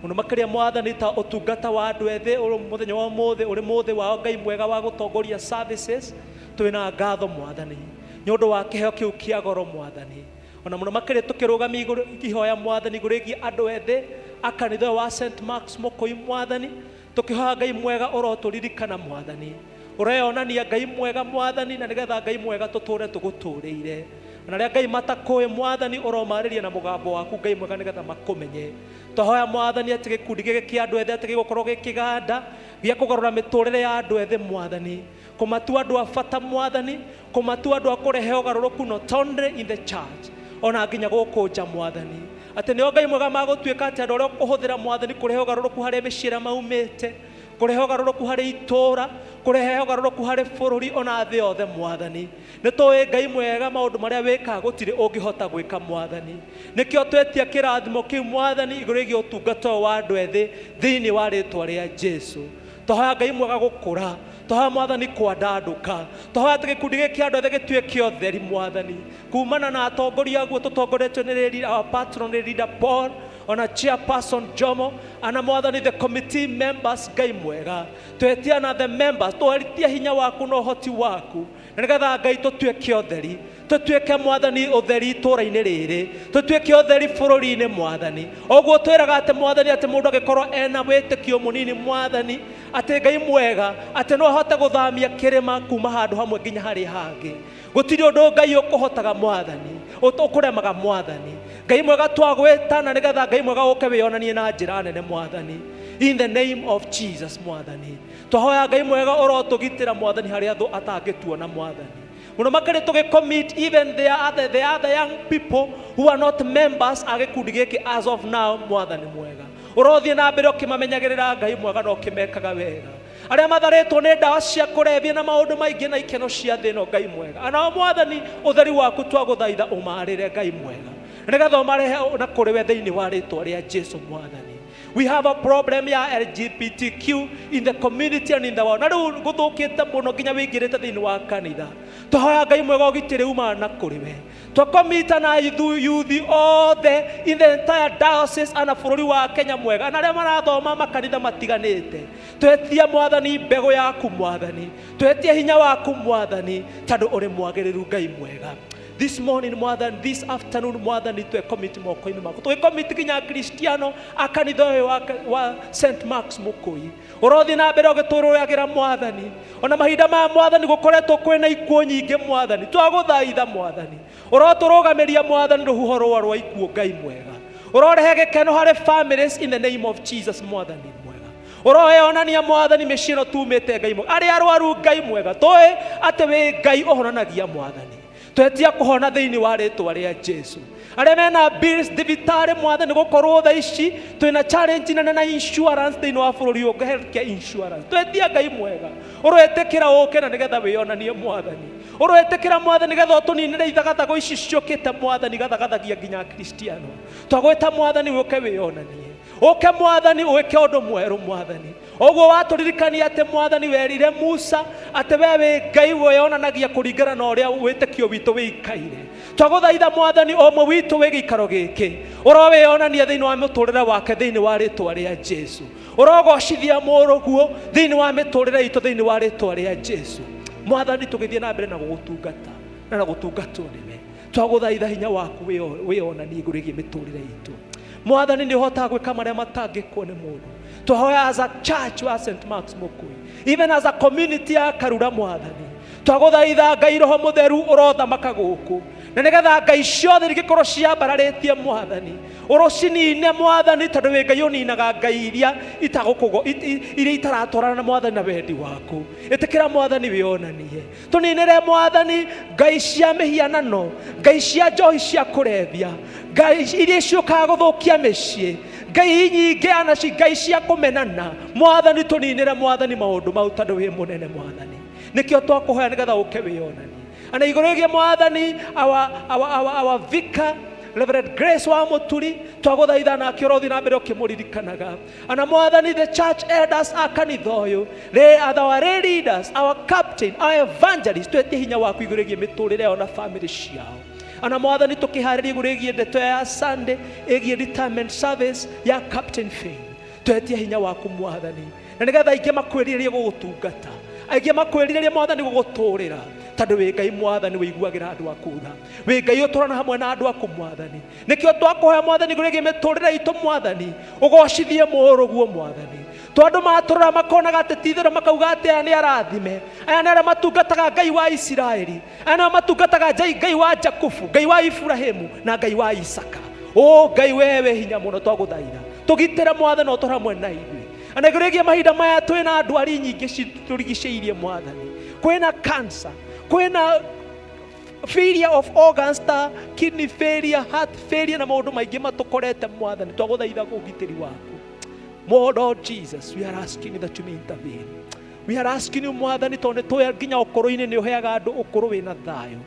mũno makĩria. Mwathani, ta ũtungata wa andũ ethĩ ũrĩ mũthenya wa ũmũthĩ, ũrĩ mũthĩ wao Ngai mwega wa gũtongoria services, twĩna ngatho Mwathani nĩ ũndũ wa kĩheo kĩu kĩa goro Mwathani. Ona mũno makĩria tũkĩrũgamia igũrũ ihoya Mwathani igũrũ rĩgiĩ andũ ethĩ a kanitha ũyũ wa St Mark's Mũkũi Mwathani, tũkĩhoya Ngai mwega ũrotũririkana Mwathani, ũreyonania Ngai mwega Mwathani, na nĩgetha Ngai mwega tũtũre tũgũtũrĩire. Ona arĩa Ngai matakũĩ Mwathani, ũromarĩria na mũgambo waku Ngai mwega, nĩgetha makũmenye. Twahoya Mwathani atĩ gĩkundi gĩkĩ kĩa andũ ethĩ atĩ gĩgũkorwo gĩ kĩganda gĩa kũgarũra mĩtũrĩre ya andũ ethĩ Mwathani, kũmatua andũ a bata Mwathani, kũmatua andũ a kũrehe ũgarũrũku not only in the church, ona nginya gũkũ nja Mwathani, atĩ nĩo Ngai mwega magũtuĩka atĩ andũ arĩa ũkũhũthĩra Mwathani kũrehe ũgarũrũku harĩ mĩciĩ ĩrĩa maumĩte, kũrehe ũgarũrũku harĩ itũũra, kũrehe ũgarũrũku harĩ bũrũri ona thĩ yothe Mwathani. Nĩ tũĩ Ngai mwega maũndũ marĩa wĩkaga gũtirĩ ũngĩhota gwĩka Mwathani. Nĩkĩo twetia kĩrathimo kĩu Mwathani igũrũ rĩgiĩ ũtungata ũyũ wa andũ ethĩ thĩinĩ wa rĩtwa rĩa Jesu. Twahoya Ngai mwega gũkũra, twahoya Mwathani kwandandũka, twahoya atĩ gĩkundi gĩkĩ kĩa andũ ethĩ gĩtuĩke ũtheri Mwathani, kumana na atongoria aguo tũtongoretio nĩ our patron leader Paul, ona chairperson Jomo, ana Mwathani the committee members. Ngai mwega, twetia na the members, twetia hinya waku na ũhoti waku, na nĩgetha Ngai tũtuĩke ũtheri, tũtuĩke Mwathani ũtheri itũũra-inĩ rĩrĩ, tũtuĩke ũtheri bũrũri-inĩ Mwathani. Ũguo twĩraga atĩ Mwathani atĩ mũndũ angĩkorwo ena wĩtĩkio mũnini Mwathani, atĩ Ngai mwega atĩ no ahote gũthamia kĩrĩma kuma handũ hamwe nginya harĩa hangĩ. Gũtirĩ ũndũ Ngai ũkũhotaga Mwathani, ũkũremaga Mwathani. Ngai mwega, twagwĩta na nĩgetha Ngai mwega ũke wĩyonanie na njĩra nene Mwathani, in the name of Jesus. Mwathani, twahoya Ngai mwega ũrotũgitĩra Mwathani harĩa thũ atangĩtuona Mwathani, mũno makĩria tũgĩcommit even the other young people who are not members a gĩkundi gĩkĩ as of now. Mwathani mwega, ũrothiĩ na mbere ũkĩmamenyagĩrĩra Ngai mwega na ũkĩmekaga wega, arĩa matharĩtwo nĩ ndawa cia kũrebia na maũndũ maingĩ na ikeno cia thĩ ĩno Ngai mwega. Anao Mwathani, ũtheri waku twagũthaitha ũmarĩre Ngai mwega, nĩgetha ũmarehe na kũrĩ we thĩinĩ wa rĩtwa rĩa Jesu. Mwathani, we have a problem ya LGBTQ in the community and in the world, na rĩu gũthũkĩte mũno nginya wĩingĩrĩte thĩinĩ wa kanitha. Twahoya Ngai mwega ũgitĩri umana na kũrĩ we. Twakomita na yuthi othe in the entire diocese ana bũrũri wa Kenya mwega, na arĩa marathoma makanitha matiganĩte, twetia Mwathani mbegũ yaku Mwathani, twetie hinya waku Mwathani, tondũ ũrĩ mwagĩrĩru Ngai mwega. This morning Mwathani, this afternoon Mwathani, twecommit moko-inĩ maku, tũgĩcommit nginya Kristiano a kanitha ũyũ wa St Marks Mũkũi. Ũrothiĩ na mbere ũgĩtũrũagĩra Mwathani, ona mahinda maya Mwathani gũkoretwo kwĩna ikuũ nyingĩ Mwathani. Twagũthaitha Mwathani ũrotũrũgamĩria Mwathani rũhuho rũa rwa ikuũ Ngai mwega, ũrorehe gĩkeno harĩ families in the name of Jesus. Mwathani mwega, Ũroyonania Mwathani mĩciĩ ĩno tumĩte, Ngai mwega. Arĩa arwaru, Ngai mwega, tũĩ atĩ wĩ Ngai ũhonanagia Mwathani. Twetia kũhona thĩinĩ wa rĩtwa rĩa Jesu. Arĩa mena bills thibitarĩ Mwathani, gũkorwo thaa ici twĩna challenge nene na insurance thĩinĩ wa bũrũri ũyũ, healthcare insurance. Twetia Ngai mwega ũroĩtĩkĩra ũke na nĩgetha wĩyonanie Mwathani. Ũroĩtĩkĩra Mwathani nĩgetha ũtũninĩre ithagathago ici ciũkĩte Mwathani, gathagathagia nginya Kristiano. Twagwĩta Mwathani ũke wĩyonanie, ũke Mwathani ũĩke ũndũ mwerũ Mwathani. Ũguo watũririkania atĩ Mwathani werire Musa atĩ we wĩ Ngai wĩyonanagia kũringana na ũrĩa wĩtĩkio witũ wĩikaire. Twagũthaitha Mwathani, o ũmwe witũ wĩ gĩikaro gĩkĩ ũrowĩyonania thĩinĩ wa mũtũrĩre wake thĩinĩ wa rĩtwa rĩa Jesu. Ũrogocithia mũrũguo thĩinĩ wa mĩtũrĩre itũ thĩinĩ wa rĩtwa rĩa Jesu. Mwathani, tũgĩthiĩ na mbere na gũgũtungata na gũtungatwo nĩwe, twagũthaitha hinya waku wĩyonanie igũrũ rĩgiĩ mĩtũrĩre itũ. Mwathani, nĩ ũhotaga gwĩka marĩa matangĩkwo nĩ mũndũ. Twahoya as a church wa St. Mark's Mukui, even as a community ya Karura Mwathani, twagũthaitha Ngai Roho Mũtheru ũrothamaka gũkũ, na nĩgetha ngai ciothe ingĩkorwo ciambararĩtie Mwathani ũrũcinine Mwathani, tondũ wĩ Ngai ũninaga ngai iria itagũkũgo iria itaratwarana na Mwathani na wendi waku. Ĩtĩkĩra Mwathani wĩonanie, tũninĩre Mwathani ngai cia mĩhianano, ngai cia njohi cia kũrebia, ngai iria ciũkaga gũthũkia mĩciĩ, ngai nyingĩ anaci, ngai cia kũmenana Mwathani. Tũninĩre Mwathani maũndũ mau, tondũ wĩ mũnene Mwathani. Nĩkĩo twakũhoya nĩgetha ũke wĩyonanie ana igũrũ rĩgiĩ Mwathani our vicar Reverend Grace wa Mũturi. Twagũthaitha nake ũrothiĩ na mbere ũkĩmũririkanaga. Ana Mwathani, the church elders a kanitha ũyũ, our lay leaders, our captain, our evangelist, twetie hinya waku igũrũ rĩgiĩ mĩtũrĩre yao na family ciao. Ana Mwathani, tũkĩharĩria igũrũ rĩgiĩ ndeto ya Sunday ĩgiĩ retirement service ya Captain Faith, twetie hinya waku Mwathani, na nĩgetha aingĩ makwĩrirĩrie gũgũtungata, aingĩ makwĩrirĩrie Mwathani gũgũtũrĩra, tondũ wĩ Ngai Mwathani wĩiguagĩra andũ aku tha, wĩ Ngai ũtũrana hamwe na andũ aku Mwathani. Nĩkĩo twakũhoya Mwathani igũrũ rĩgiĩ mĩtũrĩre itũ Mwathani, ũgocithie mũrũguo Mwathani. To andũ matũrora makonaga atĩ ti-itherũ, makauga atĩ aya nĩ arathime, aya nĩ arĩa matungataga Ngai wa Isiraeli, aya nĩo matungataga Ngai wa Jakubu, Ngai wa Iburahimu na Ngai wa Isaka. O Ngai, we wĩ hinya mũno, twagũthaitha tũgitĩre Mwathani, ũtũre hamwe na ithuĩ. Na igũrũ rĩgiĩ mahinda maya twĩna ndwari nyingĩ citũrigicĩirie Mwathani, kwĩna cancer, kwĩna failure of organs ta kidney failure, heart failure na maũndũ maingĩ matũkorete Mwathani, twagũthaitha ũgitĩri waku. More Lord Jesus, we are asking you that you may intervene. We are asking you Mwathani, tondũ nĩ tũĩ nginya ũkũrũ-inĩ nĩ ũheaga andũ ũkũrũ wĩna thayũ.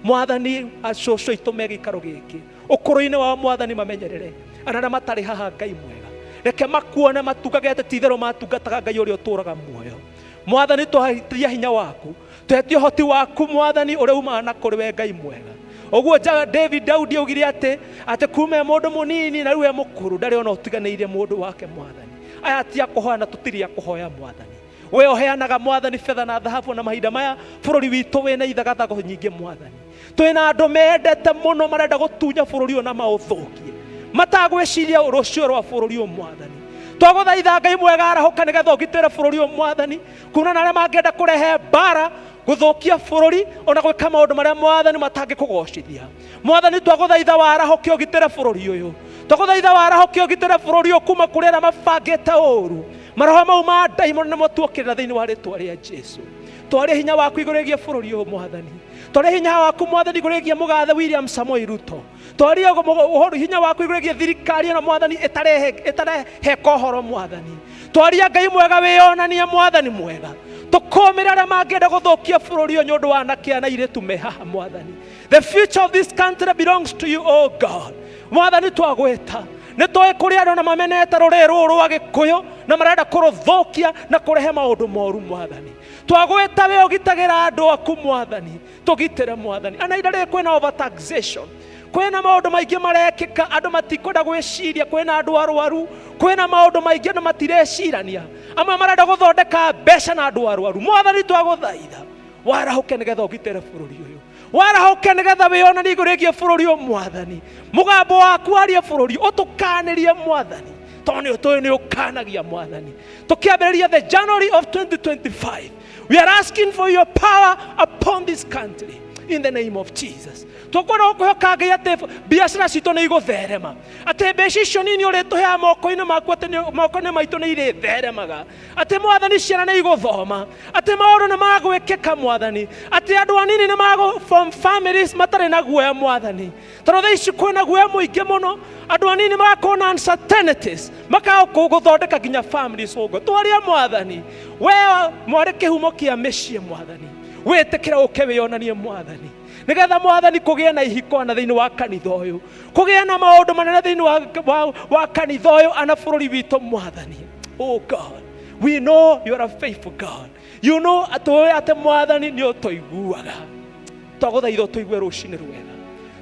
Mwathani, acũcũ aitũ me gĩikaro gĩkĩ ũkũrũ-inĩ wao Mwathani, mamenyerere. Ana arĩa matarĩ haha, Ngai mwega, reke makuone matungage atĩ ti-itherũ matungataga Ngai ũrĩa ũtũũraga muoyo. Mwathani, twatia hinya waku, twetie ũhoti waku Mwathani, ũrĩa umaga na kũrĩ we Ngai mwega. Ũguo David Daudi augire atĩ kuma e mũndũ mũnini na rĩu e mũkũrũ, ndarĩ ona ũtiganĩirie mũndũ wake Mwathani. Aya ti a kũhoya na tũtirĩ a kũhoya Mwathani. We ũheanaga Mwathani betha na thahabu, na mahinda maya bũrũri witũ wĩna ithagathago nyingĩ Mwathani. Twĩna andũ mendete mũno, marenda gũtunya bũrũri ũyũ na maũthũkie, matagwĩciria rũciũ rwa bũrũri ũyũ Mwathani. Twagũthaitha Ngai mwega, arahũka nĩgetha ũgitĩre bũrũri ũyũ Mwathani, kuna na arĩa mangĩenda kũrehe mbara, gũthũkia bũrũri, ona gwĩka maũndũ marĩa Mwathani matangĩkũgocithia. Mwathani, twagũthaitha warahũke ũgitĩre bũrũri ũyũ. Twagũthaitha warahũke ũgitĩre bũrũri ũyũ kuma kũrĩ arĩa mabangĩte ũũru. Maroho mau ma ndaimono nĩmo tuokĩrĩra thĩinĩ wa rĩtwa rĩa Jesu. Twarĩ hinya waku igũrũ rĩgiĩ bũrũri ũyũ Mwathani. Twarĩ hinya waku Mwathani igũrũ rĩgiĩ mũgathe William Samoei Ruto. Twarie ũhoro hinya waku igũrũ rĩgiĩ thirikari ĩno Mwathani ĩtareheka ũhoro Mwathani. Twaria Ngai mwega, wĩyonanie Mwathani mwega, tũkũmĩre arĩa mangĩenda gũthũkia bũrũri ũyũ nĩ ũndũ wa anake aya na airĩtu me haha Mwathani. The future of this country belongs to you, oh God. Mwathani, twagwĩta. Nĩ tũĩ kũrĩ andũ na mamenete rũrĩrĩ rũrũ rwa Gĩkũyũ na marenda kũrũthũkia na kũrehe maũndũ moru Mwathani. Twagwĩta, we ũgitagĩra andũ aku Mwathani, tũgitĩre Mwathani. Ana ihinda rĩrĩ kwĩna overtaxation, kwĩna maũndũ maingĩ marekĩka, andũ matikwenda gwĩciria, kwĩna andũ arwaru, kwĩna maũndũ maingĩ andũ matirecirania, amwe marenda gũthondeka mbeca na andũ arwaru. Mwathani, twagũthaitha warahũke nĩgetha ũgitĩre bũrũri ũyũ, warahũke nĩgetha wĩyonanie igũrũ rĩgiĩ bũrũri ũyũ Mwathani. Mũgambo waku warie bũrũri, ũtũkanĩrie Mwathani, tondũ nĩ ũtũĩ nĩ ũkanagia Mwathani. Tũkĩambĩrĩria the January of 2025, we are asking for your power upon this country. In the name of Jesus. Tũkwenda gũkwĩhoka Ngai atĩ biacara citũ nĩ igũtherema, atĩ mbeca icio nini ũrĩtũheaga moko-inĩ maku, atĩ moko-inĩ maitũ nĩ irĩtheremaga, atĩ Mwathani ciana nĩ igũthoma, atĩ maũndũ nĩ magwĩkĩka Mwathani, atĩ andũ anini nĩ magũ form families matarĩ na guoya Mwathani, tondũ thaa ici kwĩna guoya mũingĩ mũno, andũ anini magakorwo na uncertainties, makaga gũthondeka nginya families ũguo. Twaria Mwathani, we mwarĩ kĩhumo kĩa mĩciĩ Mwathani, wĩtĩkĩre ũke wĩonanie Mwathani, nĩgetha Mwathani kũgĩe na ihiko ana thĩinĩ wa kanitha ũyũ, kũgĩe na maũndũ manene thĩinĩ wa kanitha ũyũ ana bũrũri witũ Mwathani. Oh God, we know you are a faithful God. You know atũĩ atĩ Mwathani nĩ ũtũiguaga. Twagũthaitha ũtũigue rũcinĩ rwega,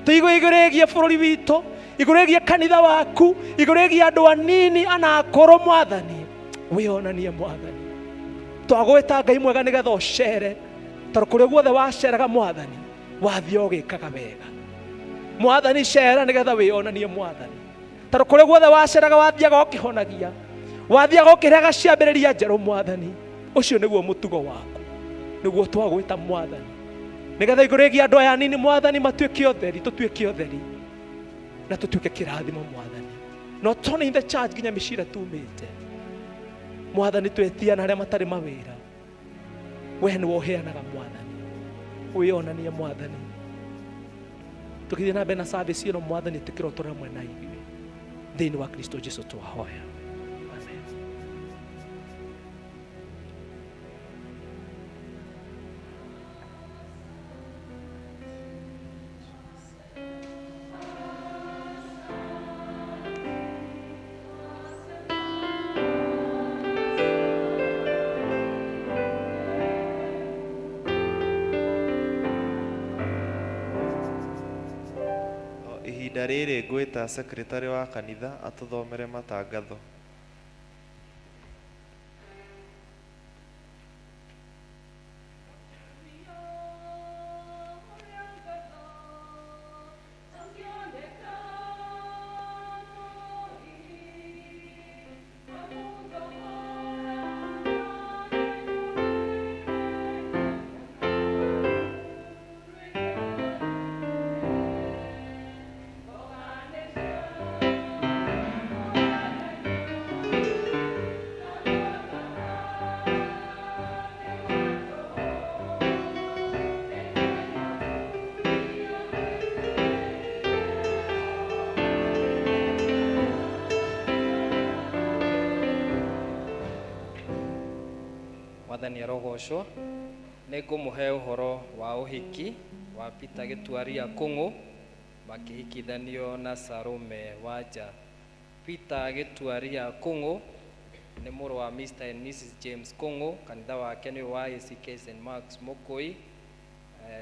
tũigue igũrũ rĩgiĩ bũrũri witũ, igũrũ rĩgiĩ kanitha waku, igũrũ rĩgiĩ andũ anini ana akũrũ Mwathani, wĩonanie Mwathani. Twagwĩta Ngai mwega nĩgetha ũcere, tondũ kũrĩa guothe waceraga Mwathani wathiĩ ũgĩkaga wega. Mwathani cera nĩgetha wĩonanie Mwathani, tondũ kũrĩa guothe waceraga wathiaga ũkĩhonagia, wathiaga ũkĩrehaga ciambĩrĩria njerũ Mwathani. Ũcio nĩguo mũtugo waku, nĩguo twagwĩta Mwathani, nĩgetha igũrũ rĩgiĩ andũ aya anini Mwathani matuĩke ũtheri, tũtuĩke ũtheri na tũtuĩke kĩrathimo Mwathani, not only in the church nginya mĩciĩ ĩrĩa tumĩte Mwathani. Twetia na arĩa matarĩ mawĩra, we nĩwe ũheanaga Mwathani, wĩonanie Mwathani. Tũgĩthiĩ na mbere na service ĩno Mwathani, ĩtĩkĩra ũtũre hamwe na ithuĩ thĩinĩ wa Kristo Jesu twahoya, amen. O ihinda rĩrĩ ngwĩta secretary wa kanitha atũthomere matangatho. Mwathani arogocwo. Nĩ ngũmũhe ũhoro wa ũhiki wa Peter Gĩtuaria Kũng'ũ makĩhikithanio na Salome Wanja. Peter Gĩtuaria Kũng'ũ nĩ mũrũ wa Mr and Mrs James Kũng'ũ, kanitha wake nĩ wa ACK St Marks Mũkũi,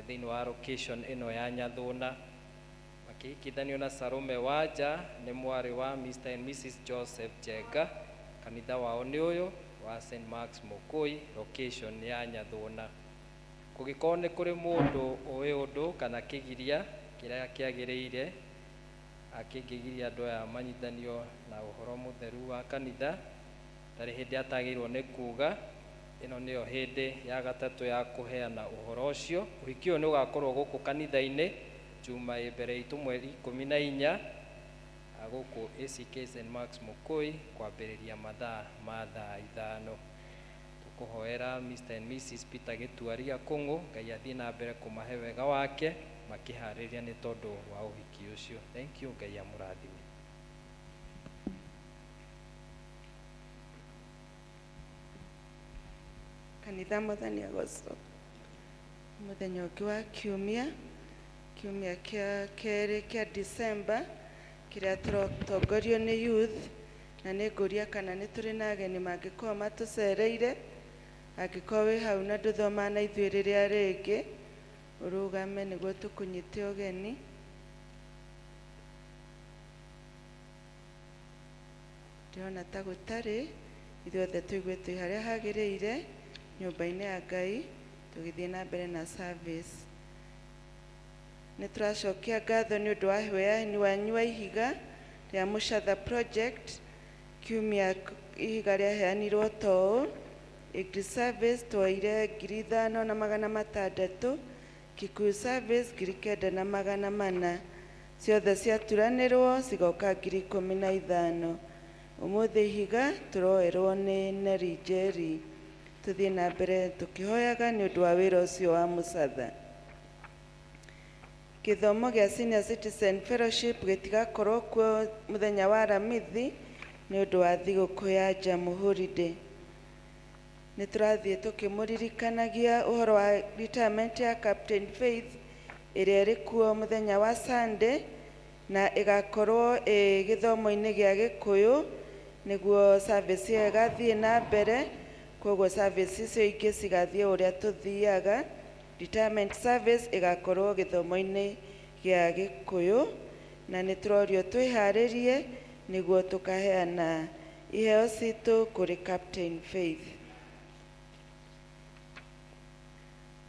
thĩinĩ wa location ĩno ya Nyathũna. Makĩhikithanio na Salome Wanja nĩ mwarĩ wa Mr and Mrs Joseph Njenga, kanitha wao nĩ ũyũ wa St Marks Mũkũi, location ya Nyathũna. Kũngĩkorwo nĩ kũrĩ mũndũ ũĩ ũndũ kana kĩgiria kĩrĩa kĩagĩrĩire akĩngĩgiria andũ aya manyithanio na ũhoro mũtheru wa kanitha, ndarĩ hĩndĩ atagĩrĩirwo nĩ kuga. Ĩno nĩyo hĩndĩ ya gatatũ ya kũheana ũhoro ũcio. Ũhiki ũyũ nĩ ũgakorwo gũkũ kanitha-inĩ Juma ĩ mbere itũ mweri 14 gũkũ ACK St Marks Mũkũi kwambĩrĩria mathaa ma thaa 5. Tũkũhoera Mr and Mrs Peter Gĩtuaria Kũng'ũ, Ngai athiĩ na mbere kũmahe wega wake makĩharĩria nĩ tondũ wa ũhiki ũcio. Thank you, Ngai amũrathime. Kanitha, Mwathani agocwo. Mũthenya ũngĩ wa kiumia, kiumia kĩa kerĩ kĩa December, kĩrĩa tũratongorio nĩ youth, na nĩ ngũria kana nĩ tũrĩ na ageni mangĩkorwo matũcereire. Angĩkorwo wĩ hau na ndũthomaga na ithuĩ rĩrĩa rĩngĩ, ũrũgame nĩguo tũkũnyite ũgeni. Ndĩrona ta gũtarĩ. Ithuothe tũigue twĩ harĩa hagĩrĩire nyũmba-inĩ ya Ngai, tũgĩthiĩ na mbere na service. Nĩ tũracokia ngatho nĩ ũndũ wa ũheani wanyu wa ihiga rĩa Mũcatha Project. Kiumia ihiga rĩaheanirwo ta ũũ: Agri Service twoire 5600. Kikuyu service 9,400. Ciothe ciaturanĩrwo cigoka 15,000. Ũmũthĩ ihiga tũroerwo nĩ Neri Njeri. Tũthiĩ na mbere tũkĩhoyaga nĩ ũndũ wa wĩra ũcio wa mũcatha. Gĩthomo gĩa Senior Citizen Fellowship gĩtigakorwo kuo mũthenya wa Aramithi nĩ ũndũ wa thigũkũ ya Jamhuri Day. Nĩ tũrathiĩ tũkĩmũririkanagia ũhoro wa retirement ya Captain Faith ĩrĩa ĩrĩ kuo mũthenya wa Sunday na ĩgakorwo ĩ gĩthomo-inĩ gĩa Gĩkũyũ nĩguo service ĩyo ĩgathiĩ na mbere. Koguo service icio ingĩ cigathiĩ ũrĩa tũthiaga. Retirement service ĩgakorwo gĩthomo-inĩ gĩa Gĩkũyũ na nĩ tũrorio twĩharĩrie nĩguo tũkaheana iheo citũ kũrĩ Captain Faith.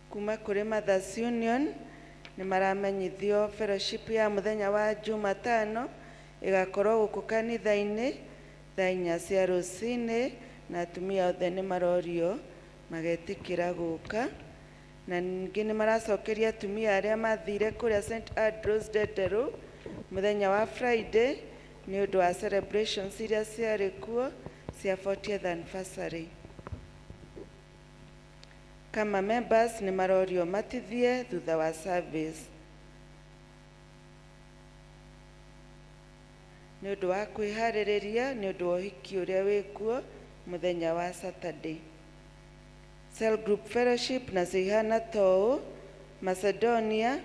Kuma kũrĩ Mothers Union nĩ maramenyithio fellowship ya mũthenya wa Jumatano ĩgakorwo gũkũ kanitha-inĩ thaa 4 cia rũcinĩ na atumia othe nĩ marorio magetĩkĩra gũka. Na ningĩ nĩ maracokeria atumia arĩa mathire kũrĩa St Andrews Ndenderũ mũthenya wa Friday nĩ ũndũ wa celebrations iria ciarĩ kuo cia 40th anniversary. Kama members nĩ marorio matithie thutha wa service. Nĩ ũndũ wa kwĩharĩrĩria nĩ ũndũ wa ũhiki ũrĩa wĩkuo mũthenya wa Saturday. Cell Group Fellowship nacio ihana ta ũũ: Macedonia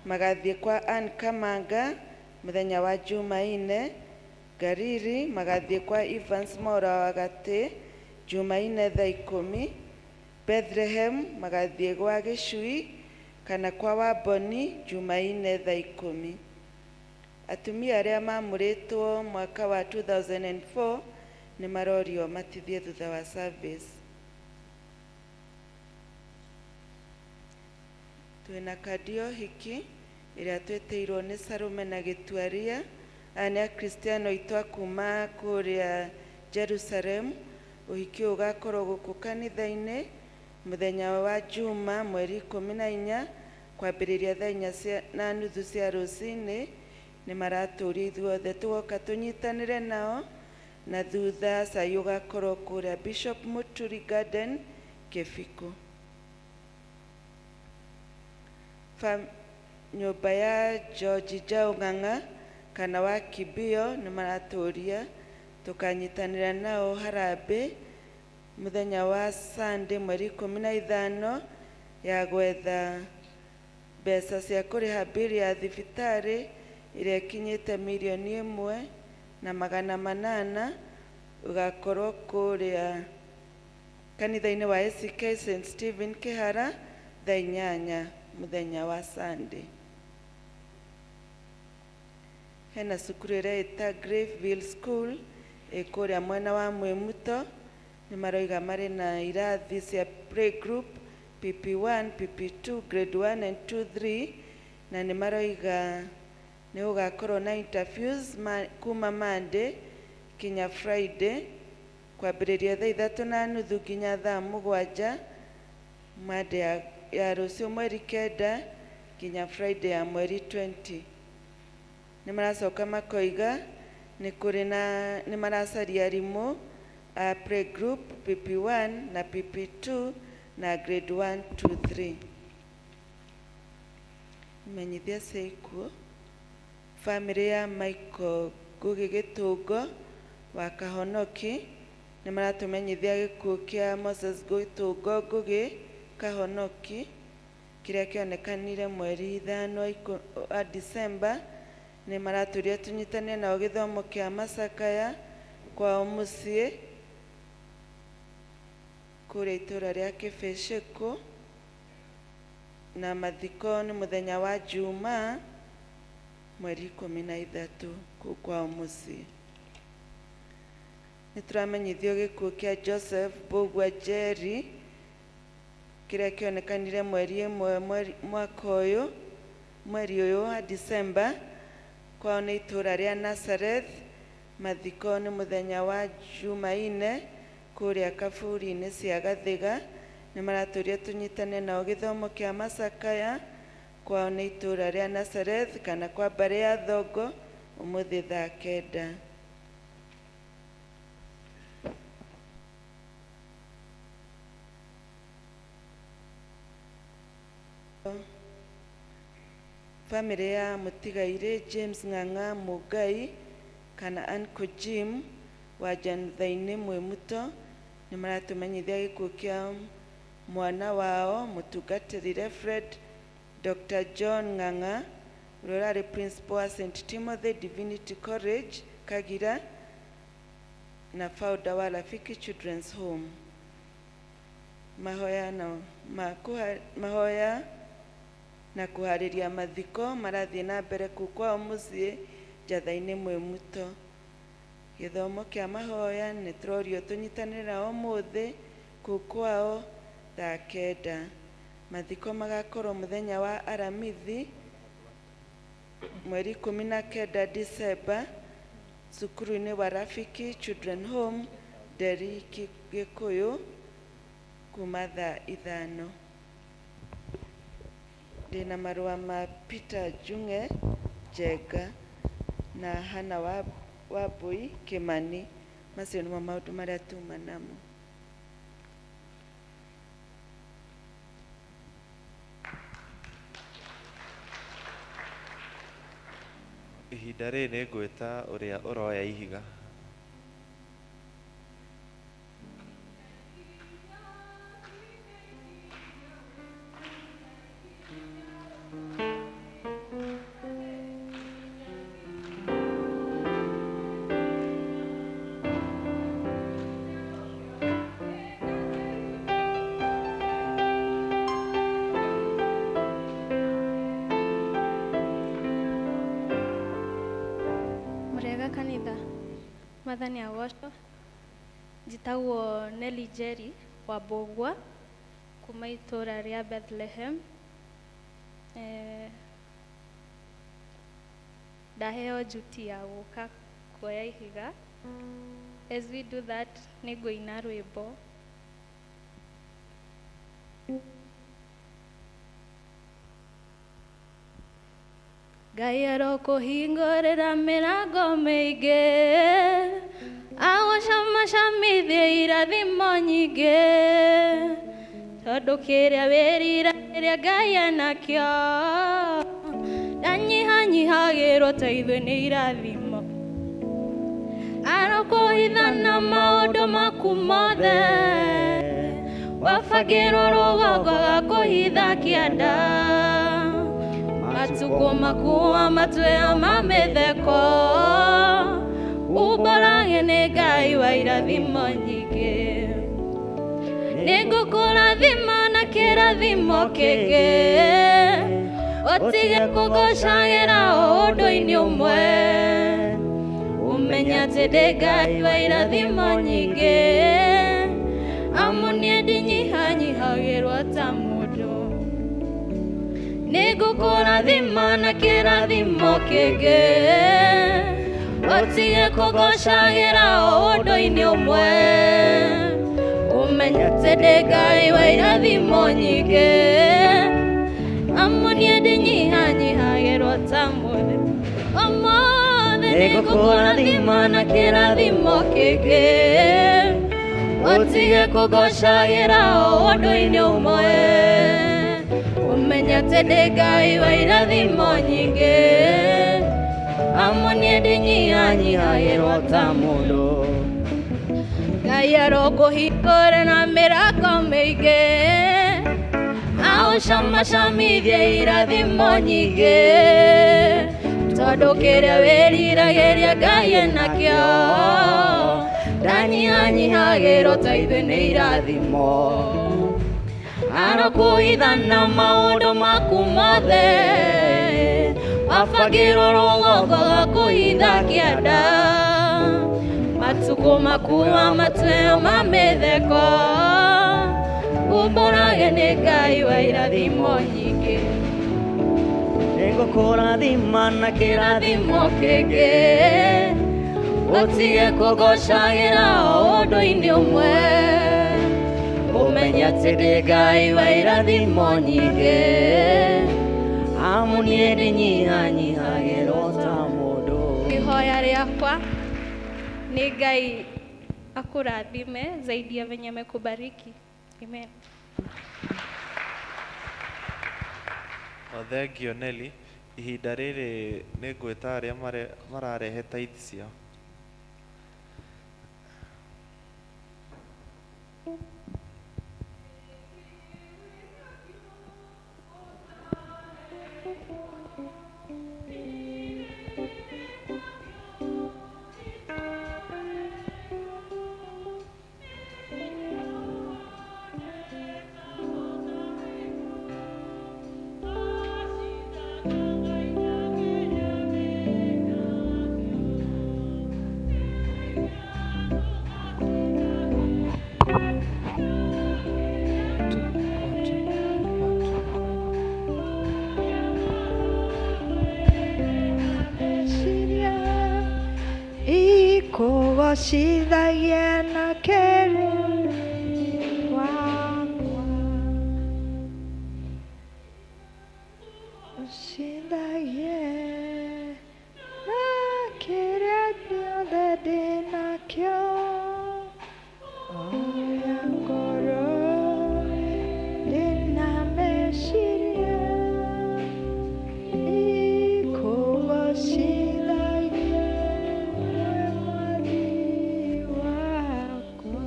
magathiĩ kwa Ann Kamanga mũthenya wa Jumaine, Gariri magathiĩ kwa Evans Mora wa Gatĩ Jumaine thaa 10, Bethlehem magathiĩ gwa Gĩcui kana kwa Wamboni Jumaine thaa 10. Atumia arĩa mamũrĩtwo mwaka wa 2004 nĩ marorio matithie thutha wa service. Twĩna kandi ya ũhiki ĩrĩa twĩtĩirwo nĩ Sarume na Gĩtuaria. Aya nĩ akristiano aitũ a kuma kũrĩa Jerusalem. Ũhiki ũyũ ũgakorwo gũkũ kanitha-inĩ mũthenya wa Juma mweri 14 kwambĩrĩria thaa 4:30 cia rũcinĩ. Nĩ maratũria ithuothe tũgoka tũnyitanĩre nao, na thutha cai ũgakorwo kũrĩa Bishop Muturi Garden Kĩbiko. Nyũmba ya George Njau Ng'ang'a kana wa Kibio nĩ maratũria tũkanyitanĩra nao harambĩ mũthenya wa Sunday mweri 15 ya gwetha mbeca cia kũrĩha bili ya thibitarĩ ĩrĩa ĩkinyĩte 1,800,000. Ũgakorwo kũrĩa kanitha-inĩ wa ACK St Stephen Kĩhara thaa 8 mũthenya wa Sunday. Hena cukuru ĩrĩa ĩta Graveville School ĩ kũrĩa mwena wa Mwĩmuto. Nĩ maroiga marĩ na irathi cia playgroup PP1, PP2, grade 1 and 2, 3, na nĩ maroiga nĩ gũgakorwo na interviews kuma Monday kinya Friday kwambĩrĩria thaa 3:30 nginya thaa 7 Monday ya rũciũ mweri 9 nginya Friday ya mweri 20. Nĩ maracoka makoiga nĩ kũrĩ na nĩ maracaria arimũ a playgroup PP1 na PP2 na grade 1, 2, 3. Menyithia cia ikuũ. Famĩlĩ ya Michael Ngugi Gĩtũngo wa Kahonoki nĩ maratũmenyithia gĩkuũ kĩa Moses Gĩtũngo Ngugi Kahonoki kĩrĩa kĩonekanire mweri 5 wa December. Nĩ maratũria tũnyitane nao gĩthomo kĩa macakaya kwao mũciĩ kũrĩa itũũra rĩa Kĩbĩcĩkũ, na mathiko nĩ mũthenya wa Juma mweri 13 kũu kwao mũciĩ. Nĩ tũramenyithio gĩkuũ kĩa Joseph Mbũgua Njeri kĩrĩa kĩonekanire mweri 1 mwaka ũyũ mweri ũyũ wa December. Kwao nĩ itũũra rĩa Nazareth. Mathiko nĩ mũthenya wa Jumaine kũrĩa kaburi-inĩ cia Gathiga. Nĩ maratũria tũnyitane nao gĩthomo kĩa macakaya Kwao nĩ itũũra rĩa Nazareth kana kwa mbarĩ ya Thongo ũmũthĩ thaa 9. Famĩlĩ ya mũtigairĩ James Ng'ang'a Mũngai kana Uncle Jim wa Njathainĩ Mwĩmuto nĩ maratũmenyithia gĩkuũ kĩa mwana wao mũtungatĩri Reverend Dr. John Ng'ang'a ũrĩa ũrarĩ principal wa St. Timothy Divinity College Kagira na founder wa Rafiki Children's Home. Mahoya na mahoya na kũharĩria mathiko marathiĩ na mbere kũu kwao mũciĩ Njathainĩ Mwĩmuto. Gĩthomo kĩa mahoya nĩ tũrorio tũnyitanĩre nao ũmũthĩ kũu kwao thaa 9. Mathiko magakorwo mũthenya wa Aramithi mweri 19 Disemba cukuru-inĩ wa Rafiki Children Home Nderi Gĩkũyũ kuma thaa 5. Ndĩna marũa ma Peter Njung'e Njenga na Hannah Wambui Kimani. Macio nĩmo maũndũ marĩa tuma namo. Ihinda rĩrĩ nĩ ngwĩta ũrĩa ũroya ihiga. Mũrĩega kanitha, Mwathani agocwo. Njĩtagwo Nelly Njeri wa Mbũgua kuma itũũra rĩa Bethlehem. Ndaheo duty ya gũka kuoya ihiga. As we do that, nĩngũina rwĩmbo. Ngai arokũhingũrĩra mĩrango mĩingĩ, agũcamacamithie irathimo nyingĩ, tondũ kĩrĩa wĩriragĩria Ngai enakĩo, ndanyihanyihagĩrwo ta ithuĩ nĩ irathimo. Arokũhitha na maũndũ maku mothe, wabangĩrwo rũgongo agakũhitha kĩanda. Matukũ maku matwea ma mĩtheko, umbũrage nĩ Ngai wa irathimo nyingĩ. Nĩngũkũrathima na kĩrathimo kĩngĩ, ũtige kũgocagĩra o ũndũ-inĩ ũmwe. Ũmenye atĩ ndĩ Ngai wa irathimo nyingĩ, amu niĩ ndinyihanyihagĩrwo ta mũndũ. Nĩngũkũrathima na kĩrathimo kĩngĩ, ũtige kũgocagĩra o ũndũ-inĩ ũmwe. Ũmenye atĩ ndĩ Ngai wa irathimo nyingĩ, amu niĩ ndinyihanyihagĩrwo ta mũndũ. Ũmũthĩ nĩngũkũrathima na kĩrathimo kĩngĩ, ũtige kũgocagĩra o ũndũ-inĩ ũmwe. Ũmenye atĩ ndĩ Ngai wa irathimo nyingĩ, amu niĩ ndinyihanyihagĩrwo ta mũndũ. Ngai arokũhingũrĩra mĩrango mĩingĩ, agũcamacamithie irathimo nyingĩ, tondũ kĩrĩa wĩriragĩria Ngai enakĩo, ndanyihanyihagĩrwo ta ithuĩ nĩ irathimo. Arokũhitha na maũndũ maku mothe, wabangĩrwo rũgongo agakũhitha kĩanda. Matukũ maku matweo ma mĩtheko, umbũrage nĩ Ngai wa irathimo nyingĩ. Nĩngũkũrathima na kĩrathimo kĩngĩ, ũtige kũgocagĩra o ũndũ-inĩ ũmwe. Ũmenye atĩ ndĩ Ngai wa irathimo nyingĩ, Amu niĩ ndĩnyihanyihagĩrwo ta mũndũ. Ihoya rĩakwa nĩ Ngai akũrathime zaidi ya venye amekubariki. Amen. O thengio Nelly, ihinda rĩrĩ nĩ ngwĩta arĩa mararehe tithe ciao. Ikũgocithagia na kĩrĩ wakwa, ũcithagie na kĩrĩa gĩothe ndĩnakĩo, oya ngoro ndĩna meciria, ikũgocithagia we Mwathi wakwa.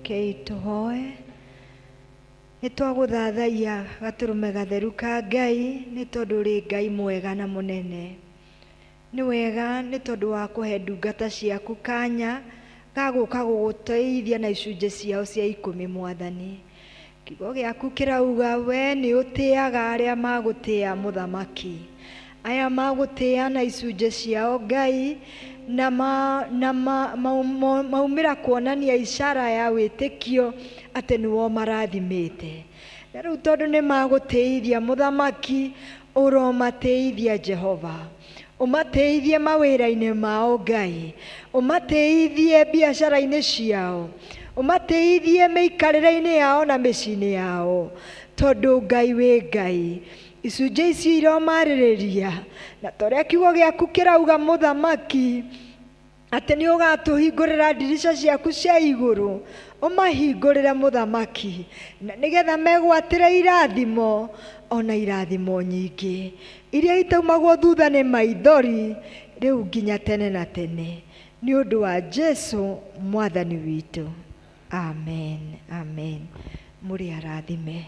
Kei tũhoe. Nĩ twagũthathaiya gatũrũme gatheru ka Ngai, nĩ tondũ ũrĩ Ngai mwega na mũnene. Nĩ wega nĩ tondũ wa kũhe ndungata ciaku kanya ga gũka gũgũteithia na icunjĩ ciao cia 10 Mwathani. Kiugo gĩaku kĩrauga we nĩ ũtĩaga arĩa magũtĩa mũthamaki. Aya magũtĩa na icunjĩ ciao Ngai, na maumĩra kuonania icara ya wĩtĩkio atĩ nĩo marathimĩte. Na rĩu tondũ nĩ magũtĩithia mũthamaki, ũromatĩithia Jehova. Ũmatĩithie mawĩra-inĩ mao Ngai, ũmatĩithie biacara-inĩ ciao, ũmatĩithie mĩikarĩre-inĩ yao na mĩciĩ-inĩ yao, tondũ Ngai wĩ Ngai. Icunjĩ ici iromarĩrĩria na ta ũrĩa kiugo gĩaku kĩrauga mũthamaki, atĩ nĩ ũgatũhingũrĩra ndirica ciaku cia igũrũ, ũmahingũrĩre mũthamaki, na nĩgetha megwatĩre irathimo ona irathimo nyingĩ iria itaumagwo thutha nĩ maithori rĩu nginya tene na tene, nĩ ũndũ wa Jesu Mwathani witũ. Amen, amen. Mũrĩ arathime.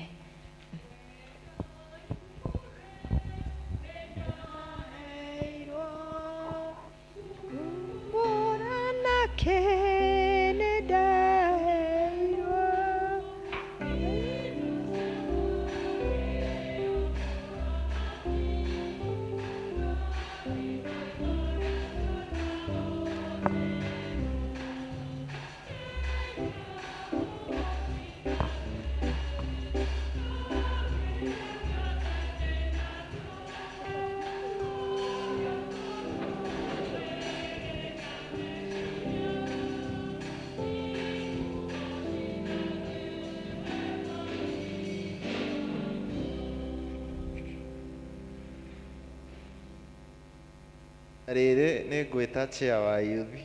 Rĩrĩ nĩ ngwĩta chair wa youth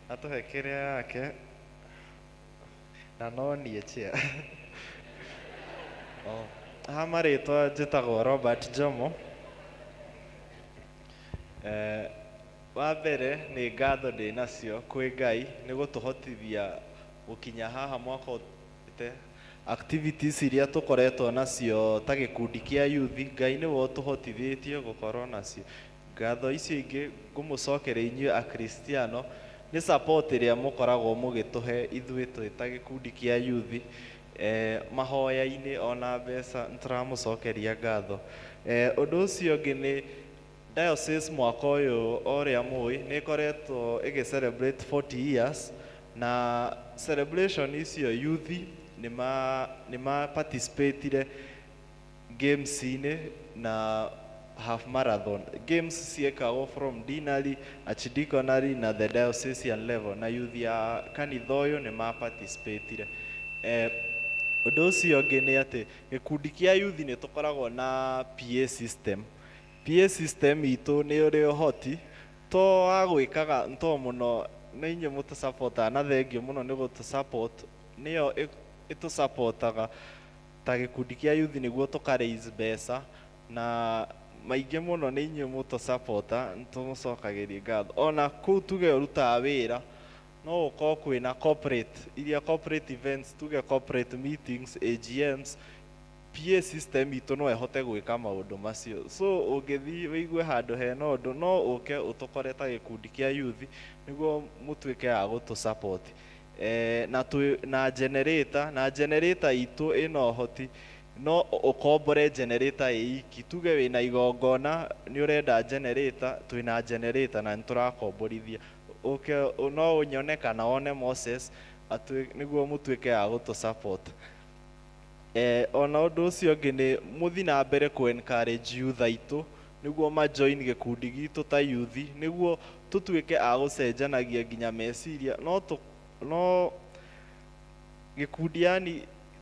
atũhe kĩrĩa yake, na no niĩ chair. Ha marĩtwa njĩtagwo Robert Jomo. Wa mbere nĩ ngatho ndĩnacio kwĩ Ngai nĩ gũtũhotithia gũkinya haha mwaka ũthiĩte. Activities iria tũkoretwo nacio ta gĩkundi kĩa youth, Ngai nĩwe ũtũhotithĩtie gũkorwo nacio. Ngatho icio ingĩ ngũmũcokeria inyuĩ Akristiano nĩ support ĩrĩa mũkoragwo mũgĩtũhe ithuĩ twĩ ta gĩkundi kĩa youth, mahoya-inĩ ona mbeca nĩtũramũcokeria ngatho. Ũndũ ũcio ũngĩ nĩ diocese mwaka ũyũ o ũrĩa mũĩ nĩ ĩkoretwo ĩgĩ celebrate 40 years, na celebration icio youth nĩ ma participatire games-inĩ na half marathon. Games ciekagwo from deanery, archdeaconry na the diocesan level, na youth ya kanitha ũyũ nĩ ma participatire. Ũndũ ũcio ũngĩ nĩ atĩ gĩkundi kĩa youth nĩ tũkoragwo na PA system. PA system itũ nĩ ũrĩ ũhoti to wa gwĩkaga to mũno nĩ inyuĩ mũtũsupportaga na thengiũ mũno nĩ gũtũ-support, nĩyo ĩtũsupportaga ta gĩkundi kĩa youth nĩguo tũka raise mbeca na maingĩ mũno nĩ inyuĩ mũtũsupporta, nĩ tũmũcokagĩria ngatho. Ona kũu tuge ũrutaga wĩra no gũkorwo kwĩna corporate iria corporate events, tuge corporate meetings, AGMs, PA system itũ no ĩhote gwĩka maũndũ macio. So ũngĩthiĩ wĩigue handũ hena ũndũ no ũke ũtũkore ta gĩkundi kĩa youth nĩguo mũtuĩke a gũtũ support. Na twĩ na generator, na generator itũ ĩna ũhoti no ũkombore generator ĩ iki, tuge wĩna igongona nĩ ũrenda generator, twĩna generator na nĩ tũrakomborithia. Ũke no ũnyone kana wone Moses nĩguo mũtuĩke a gũtũ support. Ona ũndũ ũcio ũngĩ nĩ mũthiĩ na mbere kũ encourage youth aitũ nĩguo ma join gĩkundi gitũ ta youth nĩguo tũtuĩke a gũcenjanagia nginya meciria no tũ, no gĩkundi yani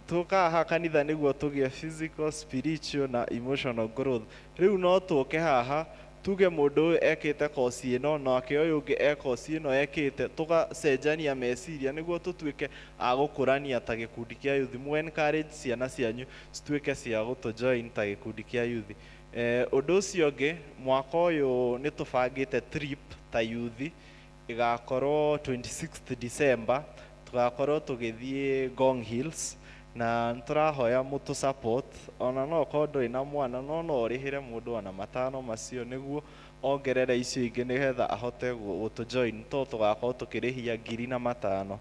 tũkaga haha kanitha nĩguo tũgĩe physical, spiritual na emotional growth. Rĩu no tũke haha tuge mũndũ ũyũ ekĩte kosi ĩno nake ũyũ ũngĩ e kosi ĩno ekĩte, tũgacenjania meciria nĩguo tũtuĩke a gũkũrania ta gĩkundi kĩa youth. Mũ encourage ciana cianyu cituĩke cia gũtũ join ta gĩkundi kĩa youth. Ũndũ ũcio ũngĩ, mwaka ũyũ nĩ tũbangĩte trip ta youth ĩgakorwo 26th December, tũgakorwo tũgĩthiĩ Ngong Hills na nĩtũrahoya mũtũ support. Ona no ũkorwo ndũrĩ na mwana no no ũrĩhĩre mũndũ ona matano macio nĩguo ongerere icio ingĩ nĩgetha ahote gũtũ join tondũ tũgakorwo tũkĩrĩhia ngiri na matano.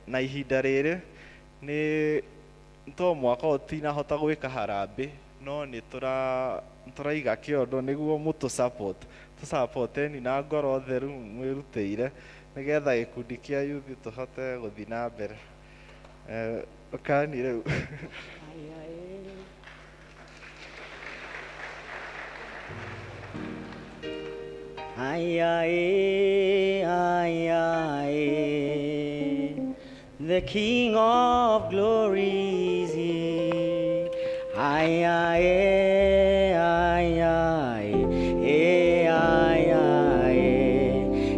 Na ihinda rĩrĩ nĩ to mwaka ũyũ tinahota gwĩka harambĩ no nĩ tũraiga kĩondo nĩguo mũtũ support, tũsupporteni na ngoro theru mwĩrutĩire nĩgetha gĩkundi kĩa youth tũhote gũthiĩ na mbere. Ũkani rĩu. Ay, ay, ay, ay. The King of Glory is here. Ay, ay, ay, ay, ay, ay.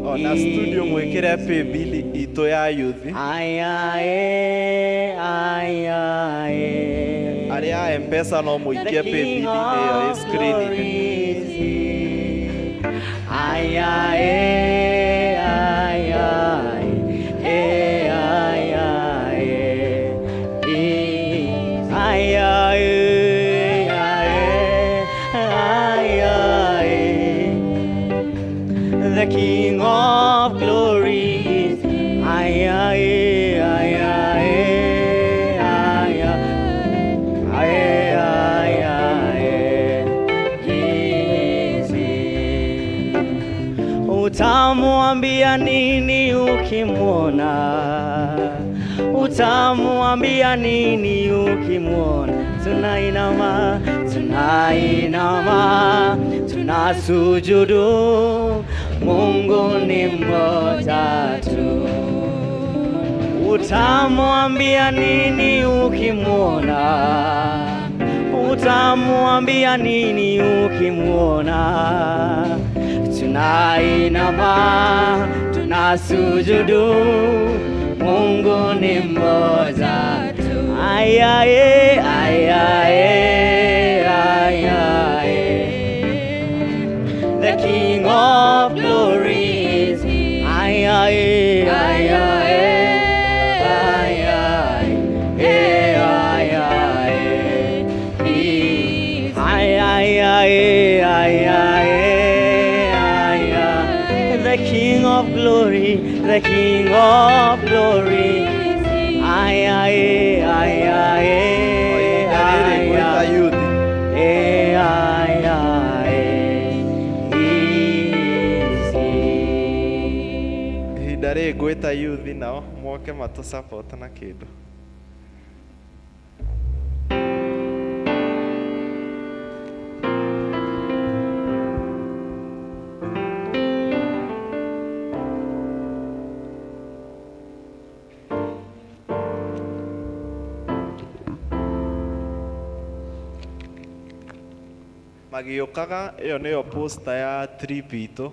Ona studio mwĩkĩre paybill itũ ya youth. Ay, ay, ay, ay. Arĩa a M-Pesa no mũikie paybill ĩyo ĩ screen-inĩ. Ay, ay, ay, ay, ay, ay, ay, ay, ay, ay. The King of Glory is ay, ay, ay, ay, ay, ay, ay, ay, is here. Utamwambia nini ukimwona? Utamwambia nini ukimwona? Tunainama, tunainama, tunasujudu. Mungu ni mmoja tu. Utamwambia nini ukimwona? Utamwambia nini ukimwona? Tunainama, tunasujudu. Mungu ni mmoja tu. Ay, ay, ay, ay, ay, ay. The King of Glory is here. Ay, ay, ay, ay, ay, ay, ay, ay. Ay, ay, ay, ay, ay, ay, ay. The King of Glory, the King of Glory. Ay, ay, ay, ay, ay, ay, ay, ay, is here. Ihinda rĩrĩ ngwĩta youth nao moke matũ support na kĩndũ. Magĩũkaga ĩyo nĩyo poster ya trip itũ.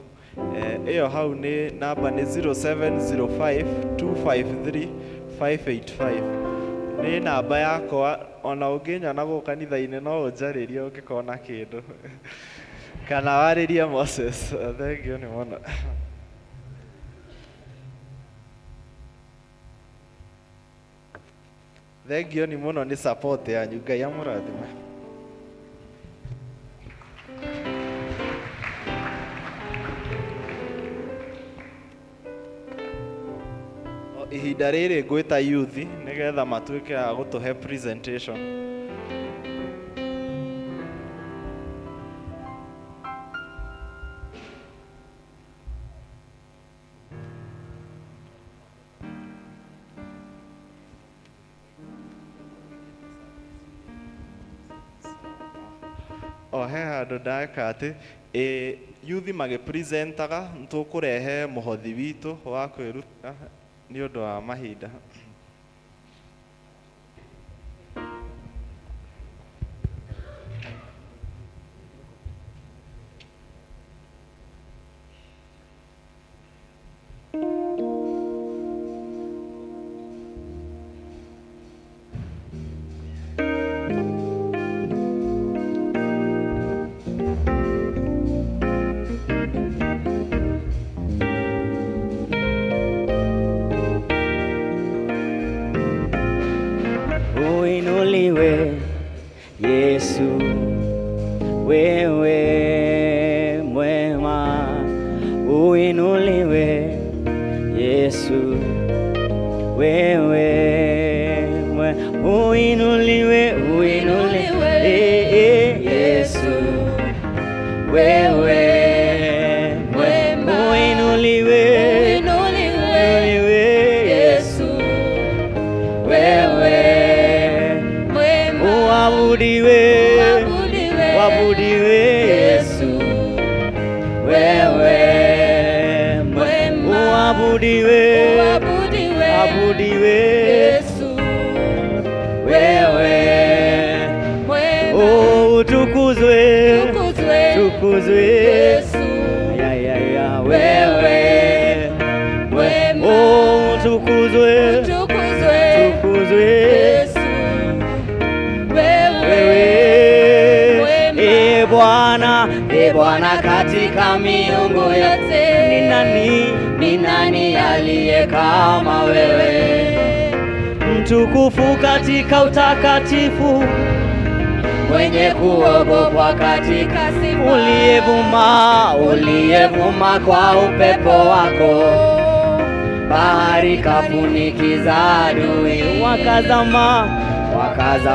Ĩyo hau nĩ namba nĩ 0705 253 585 nĩ namba yakwa, ona ũngĩnyona gũkũ kanitha-inĩ no ũnjarĩrie ũngĩkorwo na kĩndũ kana warĩrie Moses. Thank you nĩ mũno. Thank you nĩ mũno nĩ support yanyu. Ngai amũrathime. O ihinda rĩrĩ ngwĩta youth nĩgetha matuĩke a gũtũhe presentation. O he handũ ndeka atĩ ĩ youth magĩpresentaga nĩtũkũrehe mũhothi witũ wa kwĩrutĩra nĩ ũndũ wa mahinda. Uinuliwe Yesu, wewe mwema, uinuliwe Yesu, wewe mwema, uinuliwe, uinuliwe Yesu, wewe mwema, uinuliwe, uinuliwe Yesu, wewe mwema, uabudiwe, uabudiwe, uabudiwe Yesu, wewe mwema, uabudiwe, uabudiwe, abudiwe Yesu, wewe mwema, oh, utukuzwe, utukuzwe, tukuzwe Yesu, ya ya ya wewe mwema, oh, utukuzwe, utukuzwe, tukuzwe Yesu, wewe wewe mwema. E Bwana, e Bwana, katika miungu yote ni nani, ni nani aliye kama wewe, mtukufu katika utakatifu, mwenye kuogopwa katika sifa, uliyevuma, uliyevuma kwa upepo wako, bahari kafunikiza adui, wakazama, wakazama.